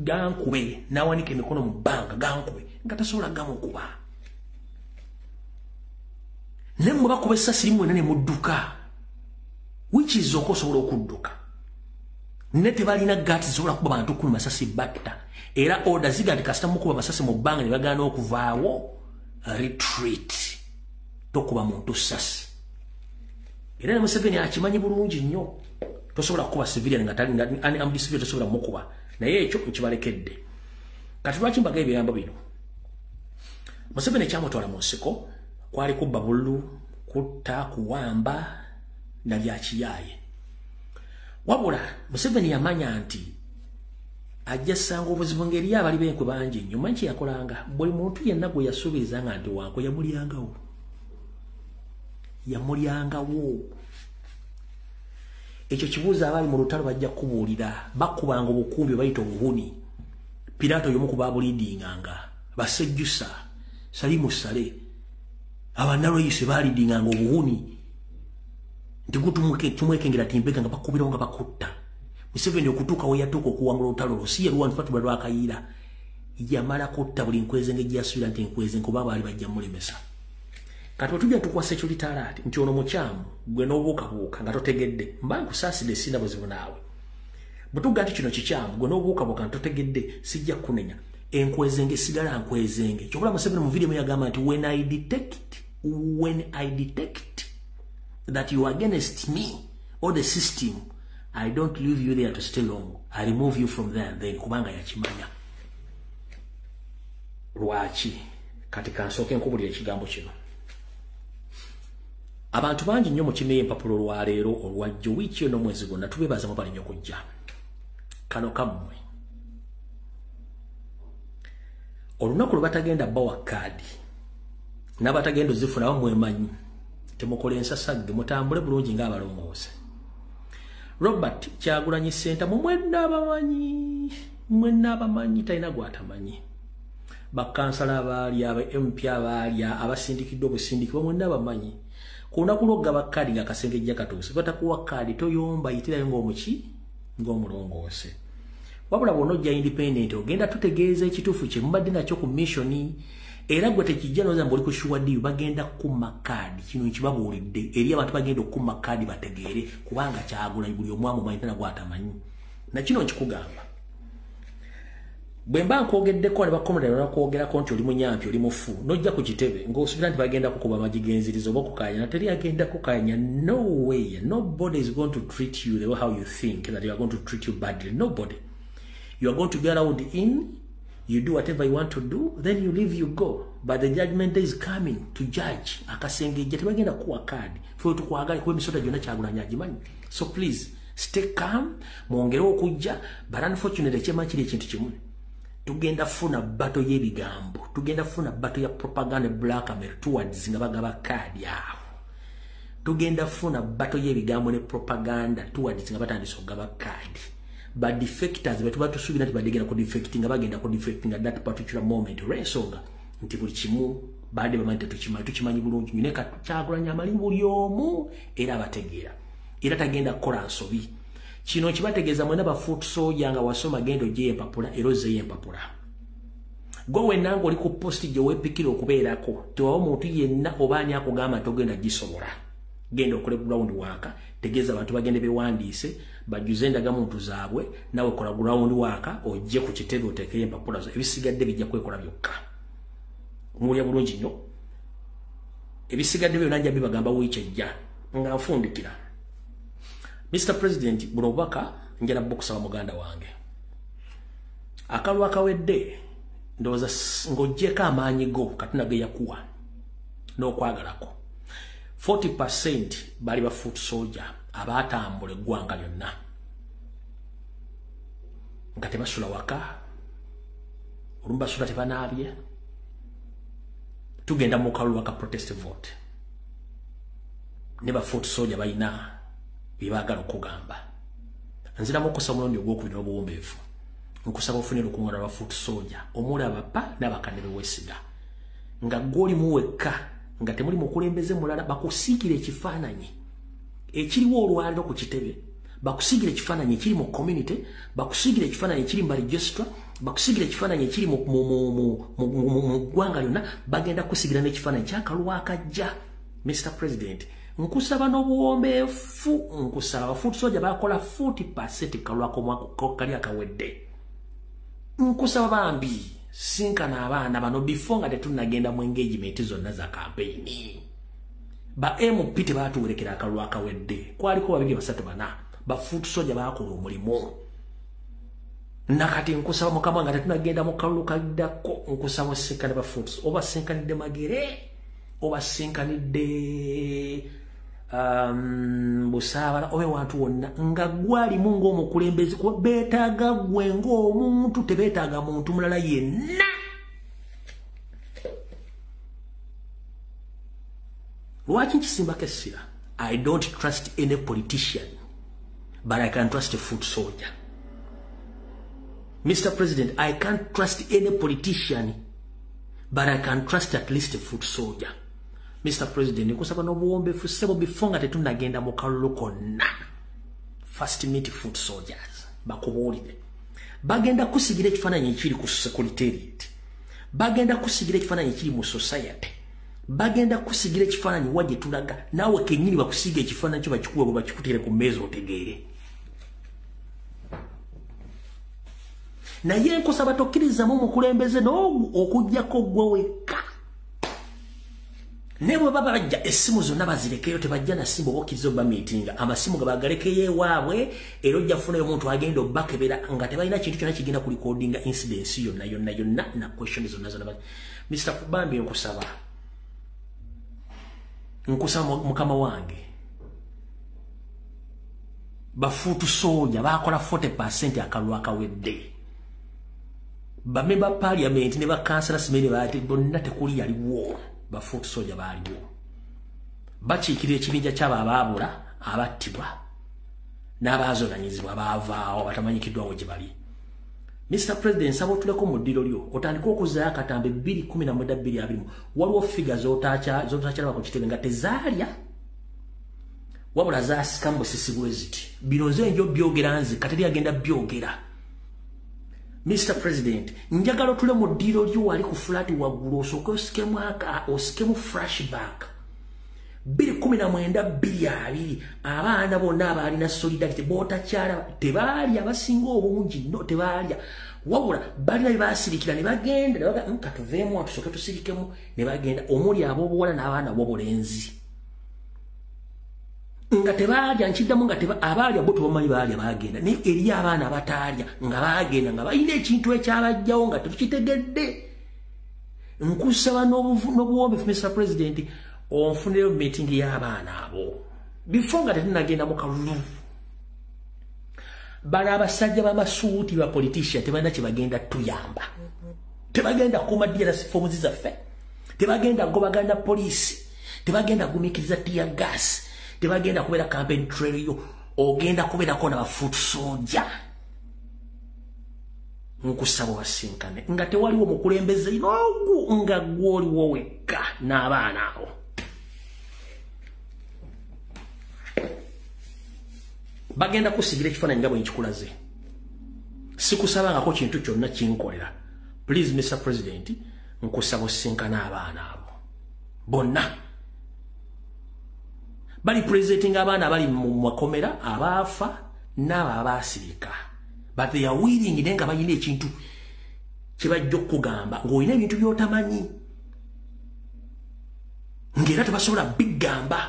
gankube n'awanika emikono mu bbanga gankube nga tasobola gamukuba. Naye mmwe bakuba essasi limwe ne mudduka, which is okosobola okudduka. Ne tebalina gati zisobola kuba bantu 10 masasi batta. Era order ziga nti kasita mukuba amasasi mu bbanga ne bagaana okuvaawo, retreat, tokuba muntu ssasi. Era ne Museveni akimanyi bulungi nnyo, tosobola kukuba civilian nga tali unarmed civilian, tosobola mukuba. Naye ekyo nkibalekedde. Kati lwaki mbaga ebigambo bino? Museveni ekyamutwala mu nsiko kwali kubba bululu, kutta, kuwamba na byakiyaaye. Wabula Museveni yamanya nti ajja ssanga obuzibu ng'eriyo abali b'enkwe bangi nnyo. Manyi kye yakolanga, buli muntu yenna gwe yasuubirizanga nti wankwe yamulyangawo, yamulyangawo. Ekyo kibuuzo abali mu lutalo bajja kubuulira. Bakubanga obukumbi bayita obuhuni. Piraato y'omu ku baabulidinganga, basejjusa Salimu Sale, abannalweyise baalidinganga obuhuni nti tumwekengera timbega nga bakubirawo nga bakutta. Museveni okutuuka we yatuuka okuwangula olutalo olwo si ye lwanfatibwa lwakayiira, yamala kutta buli nkwezenge gye yasuubira nti nkwezenge oba baali bajja mulemesa. Kati bwe tujja tukuwa security alert nti ono mukyamu, gwe n'obuukabuuka nga totegedde, mba nkusaasidde, sirina buzibu naawe. Bwe tugamba nti kino kikyamu, gwe n'obuukabuuka nga totegedde, sijja kukunenya. Enkwezenge sigala nkwezenge. Kyokka Museveni mu video yagamba nti when I detect that you are against me or the system, I don't leave you there to stay long. I remove you from there and then. Kubanga yakimanya. Lwaki? Kati kansooke nkubulira ekigambo kino. Abantu bangi nnyo mu kimeye empapulo olwaleero olwajjo wiiki eno omwezi gwonna tubeebaza mubali nnyo kujja. Kano kammwe. Olunaku lwe batagenda bawa kaadi n'abatagenda ozifuna bamwemanyi, temukola ensasagge, mutambule bulungi ng'abalongoose. Robert Kyagulanyi Ssentamu mwenna abamanyi, talina gw'atamanyi. Bakansala abaali, aba MP abaali, abasindikiddwa obusindikibwa mwenna abamanyi. Ku lunaku lw'okugaba kaadi nga akasengejja katuuse, batakuwa kaadi toyomba, yitirayo ng'omuki ng'omulongoose. Wabula bw'onojja independent ogenda tutegeeza ekituufu kye mubadde nakyo ku mission, era gwe tekijja n'oza mbu oli ku sure deal, bagenda kkumma kaadi. Kino nkibabuulidde eri abantu bagenda okkumma kaadi bategeere, kubanga Kyagulanyi buli omu amumanyi tana gw'atamanyi. Na kino nkikugamba, bwe mba nkwogeddeko ne bakomera ne bakwogerako nti oli munyampi oli mufu, n'ojja ku kitebe ng'osuubira nti bagenda kukuba amagigenzirizo oba okukaayana, teri agenda kukaayanya. No way, nobody is going to treat you the way how you think that you are going to treat you badly. Nobody. You are going to be allowed in, you do whatever you want to do, then you leave, you go. But the judgment day is coming to judge. Akasengejja tebagenda kuwa kaadi. Ffe tukwagala kuba emisota gyonna Kyagulanyi agimanyi. So please, stay calm, mwongere okujja, but unfortunately kyemanyi kiri ekintu kimu. Tugenda funa battle y'ebigambo, tugenda funa battle ya propaganda blackmail towards nga bagaba kaadi awo. Tugenda funa battle y'ebigambo ne propaganda towards nga batandise okugaba kaadi. But defectors betuba tusuubira nti badegenda ku defecting, bagenda ku defecting at that particular moment. Olw'ensonga nti buli kimu baadde bamanyi tetukimanyi, tukimanyi bulungi nnyo. Naye Kyagulanyi amanyi buli omu era abategeera, era tagenda kukola nsobi. Kino kibategeeza mwena ba foot soldier nga wasoma, genda ogyeyo empapula era ozzeeyo empapula. Gwe wenna ng'oli ku post gye weepikira okubeerako, tewawa muntu yenna oba ani akugamba nti ogenda gisobola. Genda okole ground work, tegeeza abantu bagende bewandiise, bajjuze endagamuntu zaabwe, nawe kola ground work, ojje ku kitebe oteekeyo empapula zo, ebisigadde bijja kwekola byokka. Muwulira bulungi nnyo. Ebisigadde byonna nja bibagamba wiiki ejja nga nfundikira. Mr. President, buno obubaka njala bukusaba muganda wange. Akalulu akawedde ndowooza ng'oggyeko amaanyi go Katonda ge yakuwa n'okwagalako. 40% bali ba foot soldier abaatambula eggwanga lyonna nga tebasula waka, olumu basula tebanaabye. Tugenda mu kalulu aka protest vote ne ba foot soldier balina bye baagala okugamba. Nziramu okusaba omulundi ogwokubiri n'obuwombeefu, nkusaba ofune olukuŋŋaana lwa foot soldier omuli abapa n'abakadde be weesiga, nga gw'olimu wekka, nga temuli mukulembeze mulala, bakusiigire ekifaananyi ekiriwo olwaliro ku kitebe, bakusiigire ekifaananyi ekiri mu community, bakusiigire ekifaananyi ekiri mu registrar, bakusiigire ekifaananyi ekiri mu ggwanga lyonna, bagenda kusigira n'ekifaananyi ky'akalulu akajja. Mr. President, nkusaba n'obuwombeefu, nkusaba foot soldier bakola 40% kalulu kali akawedde. Nkusaba bambi sinkana abaana bano before nga tetunnagenda mu engagement zonna za campaign. Ba MP tebaatuwerekera akalulu akawedde, kwaliko 2, 3, 4 ba foot soldier baakola omulimu. Nakati nkusaba Mukama nga tetunnagenda mu kalulu kaddako, nkusaba osinkane ba foot, oba sinkanidde Magere, oba sinkanidde Busaabala, oba ewantu wonna nga gwalimu ng'omukulembeze, kuba beetaaga ggwe ng'omuntu, tebeetaaga muntu mulala yenna. Lwaki nkisimbako essira? I don't trust any politician, but I can trust a foot soldier. Mr. President, I can't trust any politician, but I can trust at least a foot soldier. Mr. President, nkusaba n'obuwombeefu ssebo before nga tetunnagenda mu kalulu konna. First meet foot soldiers, bakubuulire. Bagenda kusigira ekifaananyi ekiri ku secretariat. Bagenda kusigira ekifaananyi ekiri mu society. Bagenda kusigira ekifaananyi wa gye tulaga. Naawe kennyini bakusiga ekifaananyi kyo bakikuwe bwe bakikuteere ku mmeeza otegeere. Naye nkusaba tokkirizamu omukulembeze n'ogu okuggyako ggwe wekka. Ne bwe baba bajja essimu zonna bazirekeyo, tebajja na simu oba oba meeting, amasimu ga bagalekeyo ewaabwe, era ojja kufunayo omuntu agenda obbakebera nga tebalina kintu kyonna kigenda ku recordinga incidents yonna yonna yonna na question zonna zonna. Mr. Kubambi, nkusaba, nkusaba mukama wange, ba foot soldier bakola 40% akalulu akawedde. Ba member parliament ne ba councillor simene baate bonna tekuli yaliwo. Ba foot soldier baaliwo bakiikirira ekibinja kyabo abaabula, abattibwa n'abaazonanyizibwa, baavaawo batamanyikiddwawo gye bali. Mr. President, nsaba otuleko mu ddiro lyo otandike okuzaayo akatambe 2019-2020. Waliwo figure z'otakyalaba ku kitebe nga tezaalya, wabula zaasikamu busisi bwe ziti. Bino nze njo byogera, nze kateri agenda byogera. Mr. President, njagala otule mu ddiiro lyo wali ku flat waggulu, osooke osikemu osikemu flashback 2019-2020, abaana bonna abaalina solidarity bootakyalaba tebaalya, abasinga obungi no tebaalya, wabula balina bye baasirikira ne bagenda ne baga katuveemu tusooke tusirikemu ne bagenda, omuli ab'obuwala n'abaana b'obulenzi nga tebaalya. Nkiddamu, nga abaalya bo tebamanyi baalya bagenda, naye eri abaana abataalya nga bagenda nga balina ekintu ekyabajjawo nga tetukitegedde. Nkusaba n'obuwombeefu, Mr. President, onfunireyo meeting y'abaana abo before nga tetunagenda mu kalulu. Bano abasajja b'amasuuti ba politician tebalina kye bagenda tuyamba, tebagenda kuuma DRC forms zaffe, tebagenda gobagana poliisi, tebagenda gumikiriza tear gas, tebagenda kubeera campaign trail yo, ogenda kubeerako na foot soldier. Nkusaba basinkane nga tewaliwo mukulembeze n'ogu, nga gw'oliwo wekka n'abaana abo. Bagenda kusigira ekifaananyi nga bwe nkikulaze. Sikusabangako kintu kyonna kinkolera. Please, Mr. President, nkusaba osinkane abaana abo bonna bali presenting, abaana abali mu makomera, abaafa n'abo abaasirika, but they are willing, naye nga balina ekintu kye bajja okukugamba ng'olina ebintu by'otamanyi, ng'era tebasobola bigamba,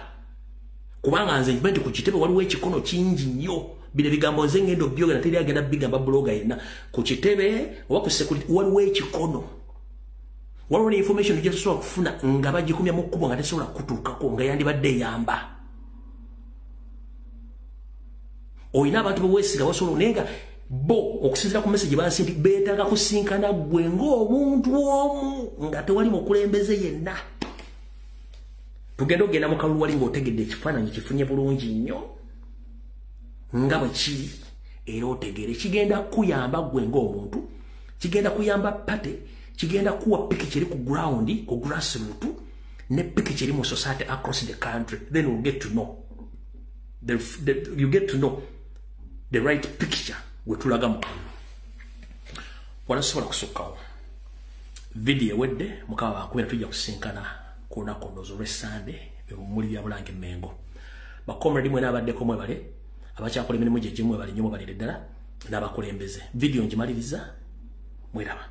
kubanga nze nkimanyi nti ku kitebe waliwo ekikono kingi nnyo. Bino ebigambo nze ngenda obyogera, teri agenda bigamba blogger yenna. Ku kitebe oba ku security waliwo ekikono, waliwo ne information gye tusobola kufuna nga bagikumya mu kkubo nga tesobola kutuukako, nga yandibadde eyamba. Olina abantu beweesiga basobola, naye nga bo okusinziira ku message bansi nti beetaaga kusinkana ggwe ng'omuntu omu nga tewali mukulembeze yenna. Tugenda ogenda mu kalulu wali ng'otegedde ekifaananyi kifunye bulungi nnyo nga bwe kiri, era otegeere kigenda kuyamba ggwe ng'omuntu, kigenda kuyamba party, kigenda kuwa picture eri ku ground, ku grassroot, ne picture eri mu society across the country. Then we'll get to know you get to know the right picture wetulaga mu kalulu. Walasobola kusukkawo video ewedde. Mukama bakubira, tujja kusinkana ku lunaku ndowooza olw'Essande ebumuli bya Bulange Mengo. Ba comrade mwena abaddeko mwebale, abakyakola emirimu gye gimu mwebale nnyo, mwebalire ddala n'abakulembeze. Video ngimaliriza, mweraba.